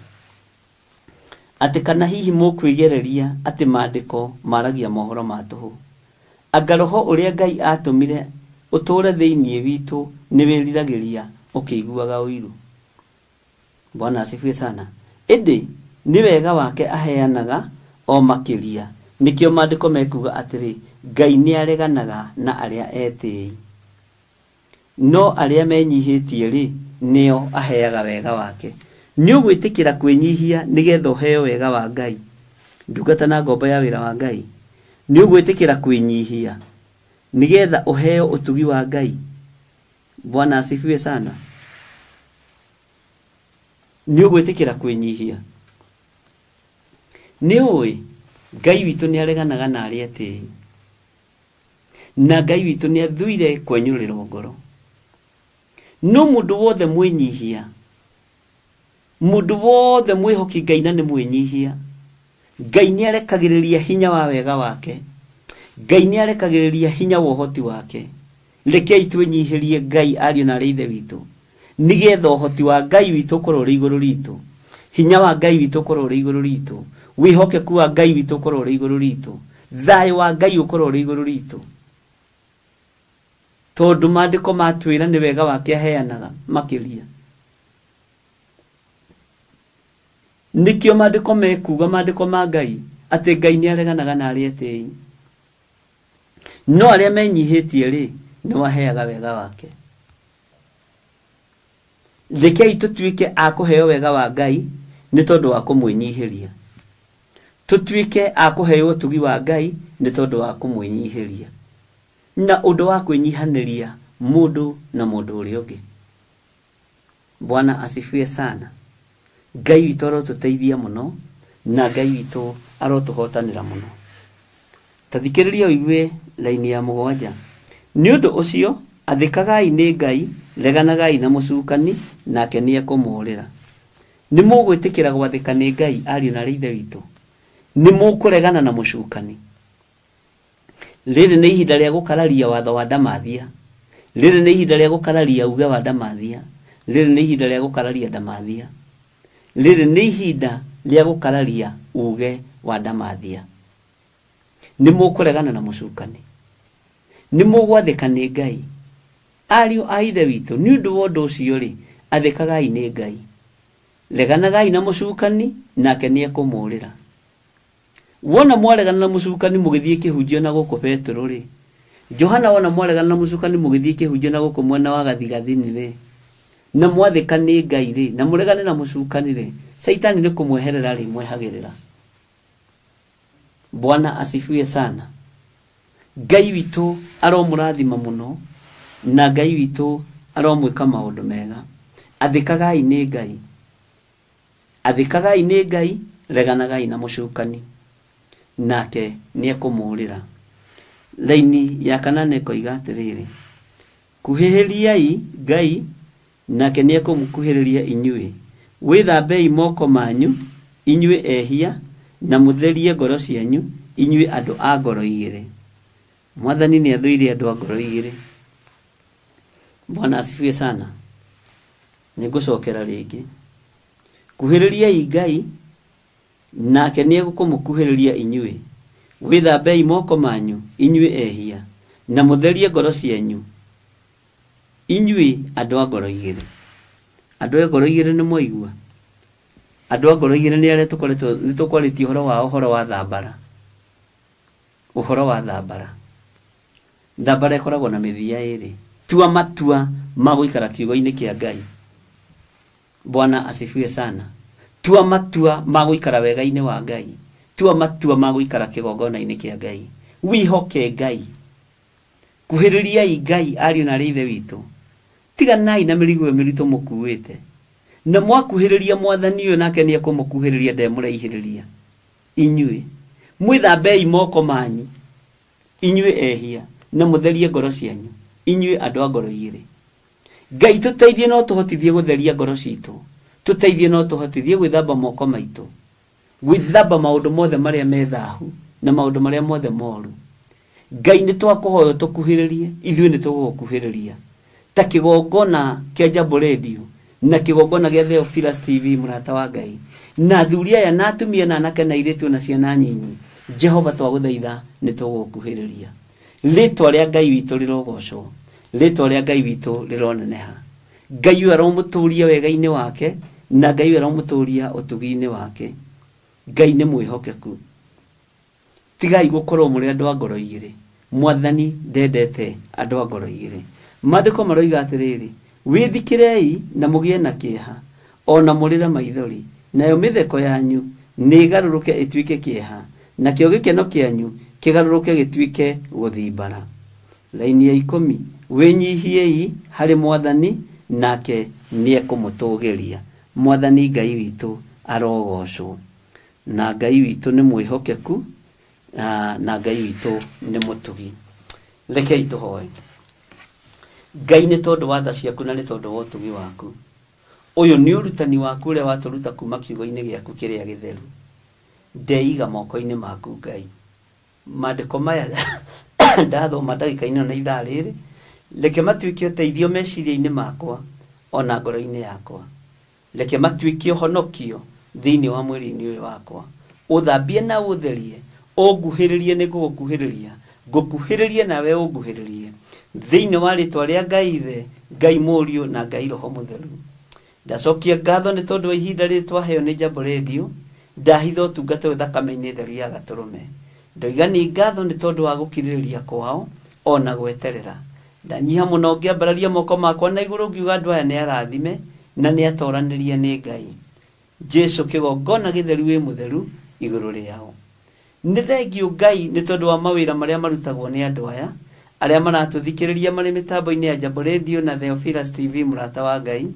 Atĩ kana hihi mũkwĩgereria atĩ maandĩko maragia mohoro ma tũhũ. Anga roho ũrĩa Ngai atũmire ũtũũre thĩinĩ witũ nĩ wĩriragĩria ũkĩiguaga ũiru. Bwana asifiwe sana. Ĩndĩ nĩ wega wake aheanaga o makĩria. Nĩkĩo maandĩko mekuga atĩrĩ, Ngai nĩ areganaga na arĩa etĩĩi, no arĩa menyihĩtie rĩ, nĩo aheaga wega wake. Nĩ ũgwĩtĩkĩra kwĩnyihia nĩgetha ũheo wega wa Ngai. Ndungata na ngombo ya wĩra wa Ngai. Nĩ ũgwĩtĩkĩra kwĩnyihia nĩgetha ũheo ũtugi wa Ngai. Bwana asifiwe sana. Nĩ ũgwĩtĩkĩra kwĩnyihia. Nĩ ũĩ Ngai witũ nĩ areganaga na arĩa etĩĩi, na Ngai witũ nĩ athuire kwenyũrĩrwo ngoro. No mũndũ wothe mwĩnyihia, mũndũ wothe mwĩhoki Ngai na nĩ mwĩnyihia, Ngai nĩ arekagĩrĩria hinya wa wega wake. Ngai nĩ arekagĩrĩria hinya wa ũhoti wake. Rekei twĩnyihĩrie Ngai ariũ na arĩ ithe witũ, nĩgetha ũhoti wa Ngai witũ ũkorwo ũrĩ igũrũ ritũ, hinya wa Ngai witũ ũkorwo ũrĩ igũrũ ritũ, wĩhokeku wa Ngai witũ ũkorwo ũrĩ igũrũ ritũ, thayũ wa Ngai ũkorwo ũrĩ igũrũ ritũ. Tondũ maandĩko matwĩra nĩ wega wake aheanaga makĩria. Nĩkĩo maandĩko mekuga, maandĩko ma Ngai, atĩ Ngai nĩ areganaga na arĩa etĩĩi, no arĩa menyihĩtie rĩ, nĩo aheaga wega wake. Rekei tũtuĩke a kũheo wega wa Ngai nĩ tondũ wa kũmwĩnyihĩria. Tũtuĩke a kũheo ũtugi wa Ngai nĩ tondũ wa kũmwĩnyihĩria, na ũndũ wa kwĩnyihanĩria mũndũ na mũndũ ũrĩa ũngĩ. Bwana asifiwe sana. Ngai witũ arotũteithia mũno na Ngai witũ arotũhotanĩra mũno. Ta thikĩrĩria ũigue laini ya 7. Nĩ ũndũ ũcio athĩkagai nĩ Ngai, reganagai na mũcukani, nake nĩ ekũmũũrĩra. Nĩ mũgwĩtĩkĩra gwathĩka nĩ Ngai ariũ na arĩ ithe witũ? Nĩ mũkũregana na mũcukani? Rĩrĩ nĩ ihinda rĩa gũkararia watho wa Ndamathia. Rĩrĩ nĩ ihinda rĩa gũkararia uge wa Ndamathia. Rĩrĩ nĩ ihinda rĩa gũkararia Ndamathia. Rĩrĩ nĩ ihinda rĩa gũkararia uge wa Ndamathia. Nĩ mũkũregana na mũcukani. Nĩ mũgwathĩka nĩ Ngai. Ariũ a ithe witũ, nĩ ũndũ wa ũndũ ũcio rĩ, athĩkagai nĩ Ngai. Reganagai na mũcukani, nake nĩ ekũmũũrĩra. Wona mwaregana na mũcukani mũgĩthiĩ kĩhunjio na gũkũ Petero rĩ, Johana wona mwaregana na mũcukani mũgĩthiĩ kĩhunjio na gũkũ mwena wa gathigathini rĩ, na mwathĩka nĩ Ngai rĩ, na mũregane na mũcukani rĩ, Caitani nĩ kũmweherera rĩ, mwehagĩrĩra. Bwana asifiwe sana. Ngai witũ aromũrathima mũno, na Ngai witũ aromwĩka maũndũ mega. Athĩkagai nĩ Ngai. Athĩkagai nĩ Ngai, reganagai na mũcukani, nake nĩ ekũmũũrĩra. Laini ya 8 ĩkoiga atĩrĩrĩ, kuhĩhĩriai Ngai, nake nĩ ekũmũkuhĩrĩria inyuĩ. Wĩthambei moko manyu inyuĩ ehia, na mũtherie ngoro cianyu inyuĩ andũ a ngoro igĩrĩ. Mwathani nĩ athũire andũ a ngoro igĩrĩ. Bwana asifiwe sana. Nĩngũcokera rĩngĩ. Kuhĩrĩriai Ngai, nake nĩ egũkũmũkuhĩrĩria inyuĩ. Wĩthambei moko manyu inyuĩ ehia, na mũtherie ngoro cianyu inyuĩ andũ a ngoro igĩrĩ. Andũ a ngoro igĩrĩ nĩ mwaigua? Andũ a ngoro igĩrĩ nĩ arĩa tũkoretwo nĩ tũkwarĩtie ũhoro wao, ũhoro wa thambara. Ũhoro wa thambara. Thambara ĩkoragwo na mĩthia ĩrĩ. Tua matua ma gũikara kiugo-inĩ kĩa Ngai. Bwana asifiwe sana. Tua matua ma gũikara wega-inĩ wa Ngai. Tua matua ma gũikara kĩgongona-inĩ kĩa Ngai. Wĩhoke Ngai. Kuhĩrĩriai Ngai ariũ na arĩ ithe witũ. Tiganai na mĩrigo ĩyo mĩritũ mũkuĩte. Na mwakuhĩrĩria Mwathani ũyũ, nake nĩ ekũmũkuhĩrĩria, ndemũraihĩrĩria inyuĩ. Mwĩthambei moko manyu inyuĩ ehia, na mũtherie ngoro cianyu inyuĩ andũ a ngoro igĩrĩ. Ngai tũteithie no tũhotithie gũtheria ngoro citũ, tũteithie no tũhotithie gwĩthamba moko maitũ, Gwĩthamba maũndũ mothe marĩa me thahu na maũndũ marĩa mothe moru. Ngai nĩ twakũhoya tũkuhĩrĩrie, ithuĩ nĩ tũgũgũkuhĩrĩria. Ta kĩgongona kĩa Jambo Radio na kĩgongona gĩa Theophilus TV mũrata wa Ngai. Na athuri aya na atumia na anake na airĩtu na ciana nyinyi, Jehova twagũthaitha nĩ tũgũgũkuhĩrĩria. Rĩtwa rĩa Ngai witũ rĩrogocwo, rĩtwa rĩa Ngai witũ rĩroneneha. Ngai ũyũ aromũtũria wega-inĩ wake na Ngai ũyũ aromũtũria ũtugi-inĩ wake. Ngai nĩ mwĩhokeku. Tigai gũkorwo mũrĩ andũ a ngoro igĩrĩ. Mwathani ndendete andũ a ngoro igĩrĩ. Maandĩko maroiga atĩrĩrĩ, wĩthikĩrei na mũgĩe na kĩeha ona mũrĩre maithori, nayo mĩtheko yanyu nĩ ĩgarũrũke ĩtuĩke kĩeha, nakĩo gĩkeno kĩanyu kĩgarũrũke gĩtuĩke gũthimbara. Laini ya 10, wĩnyihiei harĩ Mwathani nake nĩekũmũtũgĩria. Mwathani Ngai witũ arogocwo. Na Ngai witũ nĩ mwĩhokeku na Ngai witũ nĩ mũtugi. Rekei tũhoe. Ngai nĩ tondũ wa tha ciaku na nĩ tondũ wa ũtugi waku. Ũyũ nĩ ũrutani waku ũrĩa watũruta kuma kiugo-inĩ gĩaku kĩrĩa gĩtheru. Ndeiga moko-inĩ maku Ngai. Maandĩko maya ndathoma ndagĩka-inĩ ĩno na ithaa rĩrĩ, reke matuĩke ũteithio meciria-inĩ makwa ona ngoro-inĩ yakwa. Reke matuĩke ũhonokio thĩinĩ wa mwĩrĩ-inĩ ũyũ wakwa. Ũthambie na ũtherie, ũnguhĩrĩrie nĩ ngũgũkuhĩrĩria, ngũkuhĩrĩrie nawe ũnguhĩrĩrie. Thĩinĩ wa rĩtwa rĩa Ngai Ithe, Ngai Mũriũ na Ngai Roho Mũtheru. Ndacokia ngatho nĩ tondũ wa ihinda rĩrĩ twaheo nĩ Jambo Radio, ndahitha ũtungata ũyũ thakame-inĩ theru ya Gatũrũme. Ndoiga nĩ ngatho nĩ tondũ wa gũkirĩrĩria kwao ona gweterera. Ndanyiha mũno ngĩambararia moko makwa na igũrũ ngiuga andũ aya nĩ arathime na nĩ atoranĩrie nĩ Ngai. Jesu kĩgongona gĩtheru wĩ mũtheru igũrũ rĩao. Nĩ thengio Ngai nĩ tondũ wa mawĩra marĩa marutagwo nĩ andũ aya arĩa maratũthikĩrĩria marĩ mĩtambo-inĩ ya Jambo Radio na Theophilus TV mũrata wa Ngai,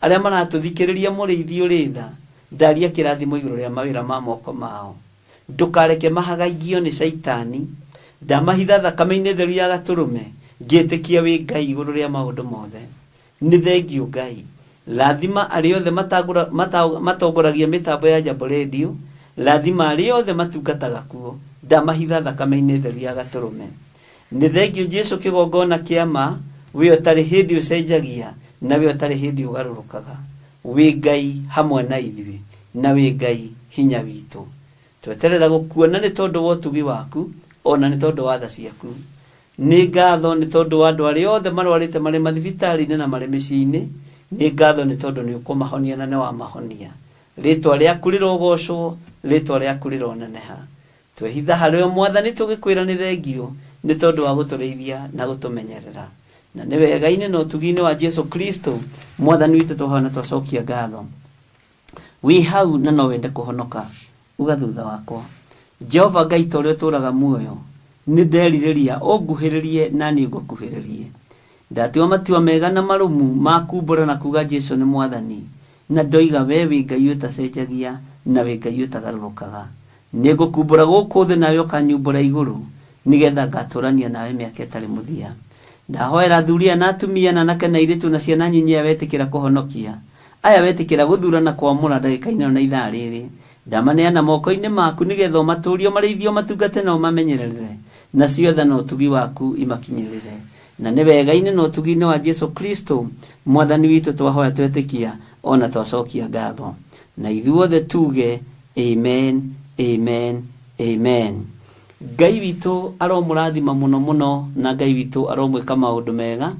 arĩa maratũthikĩrĩria mũrĩithi ũrĩ tha, ndaria kĩrathimo igũrũ rĩa mawĩra ma moko mao. Ndũkareke mahagaigio nĩ caitani, ndamahitha thakame-inĩ theru ya Gatũrũme, ngĩtĩkia wĩ Ngai igũrũ rĩa maũndũ mothe. Nĩ thengio Ngai. Rathima arĩa othe matongoragia mĩtambo ya Jambo Radio, rathima arĩa othe matungataga kuo, ndamahitha thakame-inĩ theru ya Gatũrũme. Nĩ thengio Jesu kĩgongona kĩa ma, we ũtarĩ hĩndĩ ũcenjagia na we ũtarĩ hĩndĩ ũgarũrũkaga. Wĩ Ngai hamwe na ithuĩ na wĩ Ngai hinya witũ. Tweterera gũkuona nĩ tondũ wa ũtugi waku ona nĩ tondũ wa tha ciaku. Nĩ ngatho nĩ tondũ wa andũ arĩa othe marwarĩte marĩ mathibitarĩ-inĩ na marĩ mĩciĩ-inĩ. Nĩ ngatho nĩ tondũ nĩ ũkũmahonia na nĩ wamahonia. Rĩtwa rĩaku rĩrogocwo, rĩtwa rĩaku rĩroneneha. Twehitha harĩ we Mwathani tũgĩkwĩra nĩ thengio nĩ tondũ wa gũtũrĩithia na gũtũmenyerera. Na nĩ wega-inĩ na ũtugi-inĩ wa Jesu Kristo Mwathani witũ twahoya na twacokia ngatho. Wĩ hau na no wende kũhonoka, uga thutha wakwa. Jehova Ngai ta ũrĩa ũtũũraga muoyo, nĩ nderirĩria ũnguhĩrĩrie na niĩ ngũkuhĩrĩrie. Ndatua matua mega na marũmu ma kumbũra na kuga Jesu nĩ Mwathani, na ndoiga we wĩ Ngai ũtacenjagia na wĩ Ngai ũtagarũrũkaga. Nĩ ngũkumbũra gũkũ thĩ nawe ũkanyumbũra igũrũ, nĩgetha ngatũrania nawe mĩaka ĩtarĩ mũthia. Ndahoera athuri aya na atumia na anake na airĩtu na ciana nyinyi aya wetĩkĩra kũhonokia, aya wetĩkĩra gũthura na kwamũra ndagĩka-inĩ ĩno na ithaa rĩrĩ. Ndamaneana moko-inĩ maku nĩgetha ũmatũrie, ũmarĩithie, ũmatungate na ũmamenyerere, nacio tha na ũtugi waku imakinyĩrĩre. Na nĩ wega-inĩ na ũtugi-inĩ wa Jesu Kristo Mwathani witũ twahoya twetĩkia ona twacokia ngatho. Na ithuothe tuge amen, amen, amen. Ngai witũ aromũrathima mũno mũno na Ngai witũ aromwĩka maũndũ mega.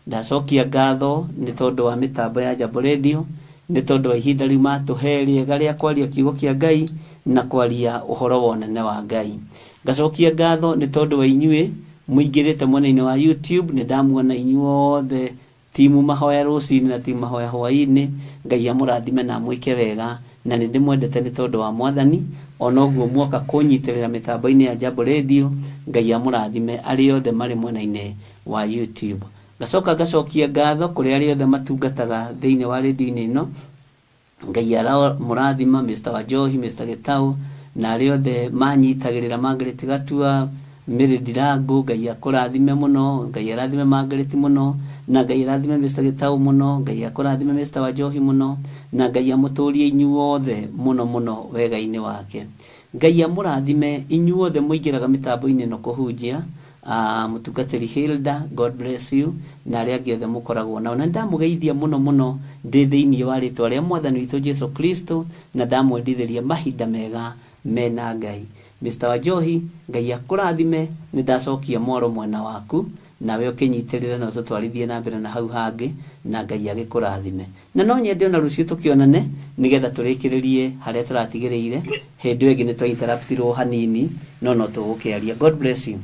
Ndacokia ngatho nĩ tondũ wa mĩtambo ya Jambo Radio, nĩ tondũ wa ihinda rĩu matũhe rĩega rĩa kwaria kiugo kĩa Ngai na kwaria ũhoro wa ũnene wa Ngai. Ngacokia ngatho nĩ tondũ wa inyuĩ mũingĩrĩte mwena-inĩ wa YouTube, nĩ ndamuona inyuothe timu mahoya rũcinĩ na timu mahoya hwaĩ-inĩ. Ngai amũrathime na amwĩke wega, na nĩ ndĩmwendete nĩ tondũ wa Mwathani. Ona ũguo muoka kũnyitĩrĩra mĩtambo-inĩ ya Jambo Radio, Ngai amũrathime arĩa othe marĩ mwena-inĩ wa YouTube. Ngacoka ngacokia ngatho kũrĩ arĩa othe matungataga thĩinĩ wa radio-inĩ ĩno. Ngai aramũrathima Mr. Wanjohi, Mr. Gitau na arĩa othe manyitagĩrĩra, Margaret Gatua, Mary Ndirango, Ngai akũrathime mũno, Ngai arathime Margaret mũno, na Ngai arathime Mr. Gitau mũno, Ngai akũrathime Mr. Wanjohi mũno, na Ngai amũtũrie inyuothe mũno mũno wega-inĩ wake. Ngai amũrathime inyuothe mũingĩraga mĩtambo-inĩ ĩno kũhunjia. Mũtungatĩri Hilda, God bless you, na arĩa angĩ othe mũkoragwo nao. Na ndamũgeithia mũno mũno ndĩ thĩinĩ wa rĩtwa rĩa Mwathani witũ Jesu Kristo, na ndamwendithĩria mahinda mega mena Ngai. Mr. Wanjohi, Ngai akũrathime, nĩ ndacokia mwaro mwena waku, nawe ũkĩnyitĩrĩra na ũtũtwarithie na mbere na hau hangĩ, na Ngai agĩkũrathime. Na no nyende ona rũciũ tũkĩonane nĩgetha tũrĩkĩrĩrie harĩa tũratigĩrĩire. Hĩndĩ ĩyo ĩngĩ nĩ twa interruptirwo hanini, no no tũgũkĩaria. God bless you.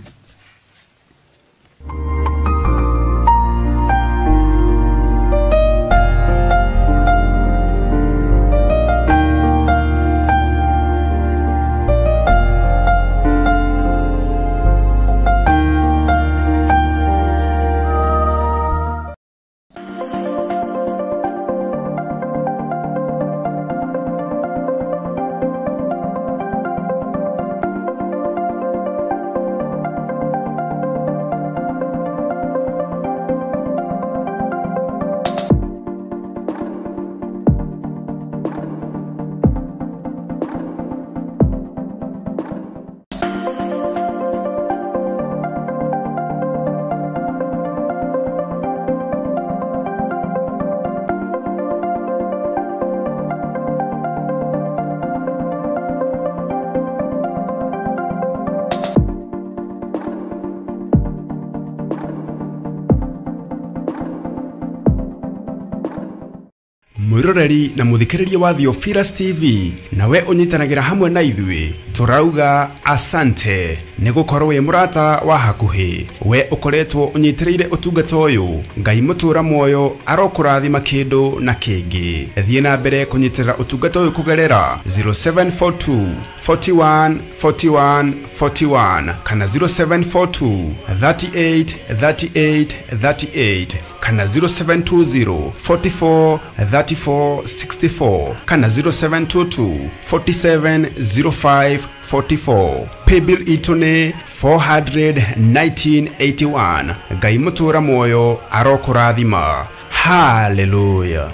Mwiroreri na muthikiriria wa Theophilus TV, nawe unyitanagĩra hamwe na ithuĩ, tũrauga asante nĩ gũkorwo wĩ mũrata wa hakuhĩ. We ũkoretwo ũnyitĩrĩire ũtungata ũyũ, Ngai mũtũra muoyo arokũrathima kĩndũ na kĩngĩ. Thiĩ na mbere kũnyitĩrĩra ũtungata ũyũ kũgerera 0742 41 41 41 kana 0742 38 38 38 kana 0720 44 34 64 kana 0722 47 05 44. Paybill itũ nĩ 41981. Ngai mũtũra muoyo arokũrathima. Hallelujah.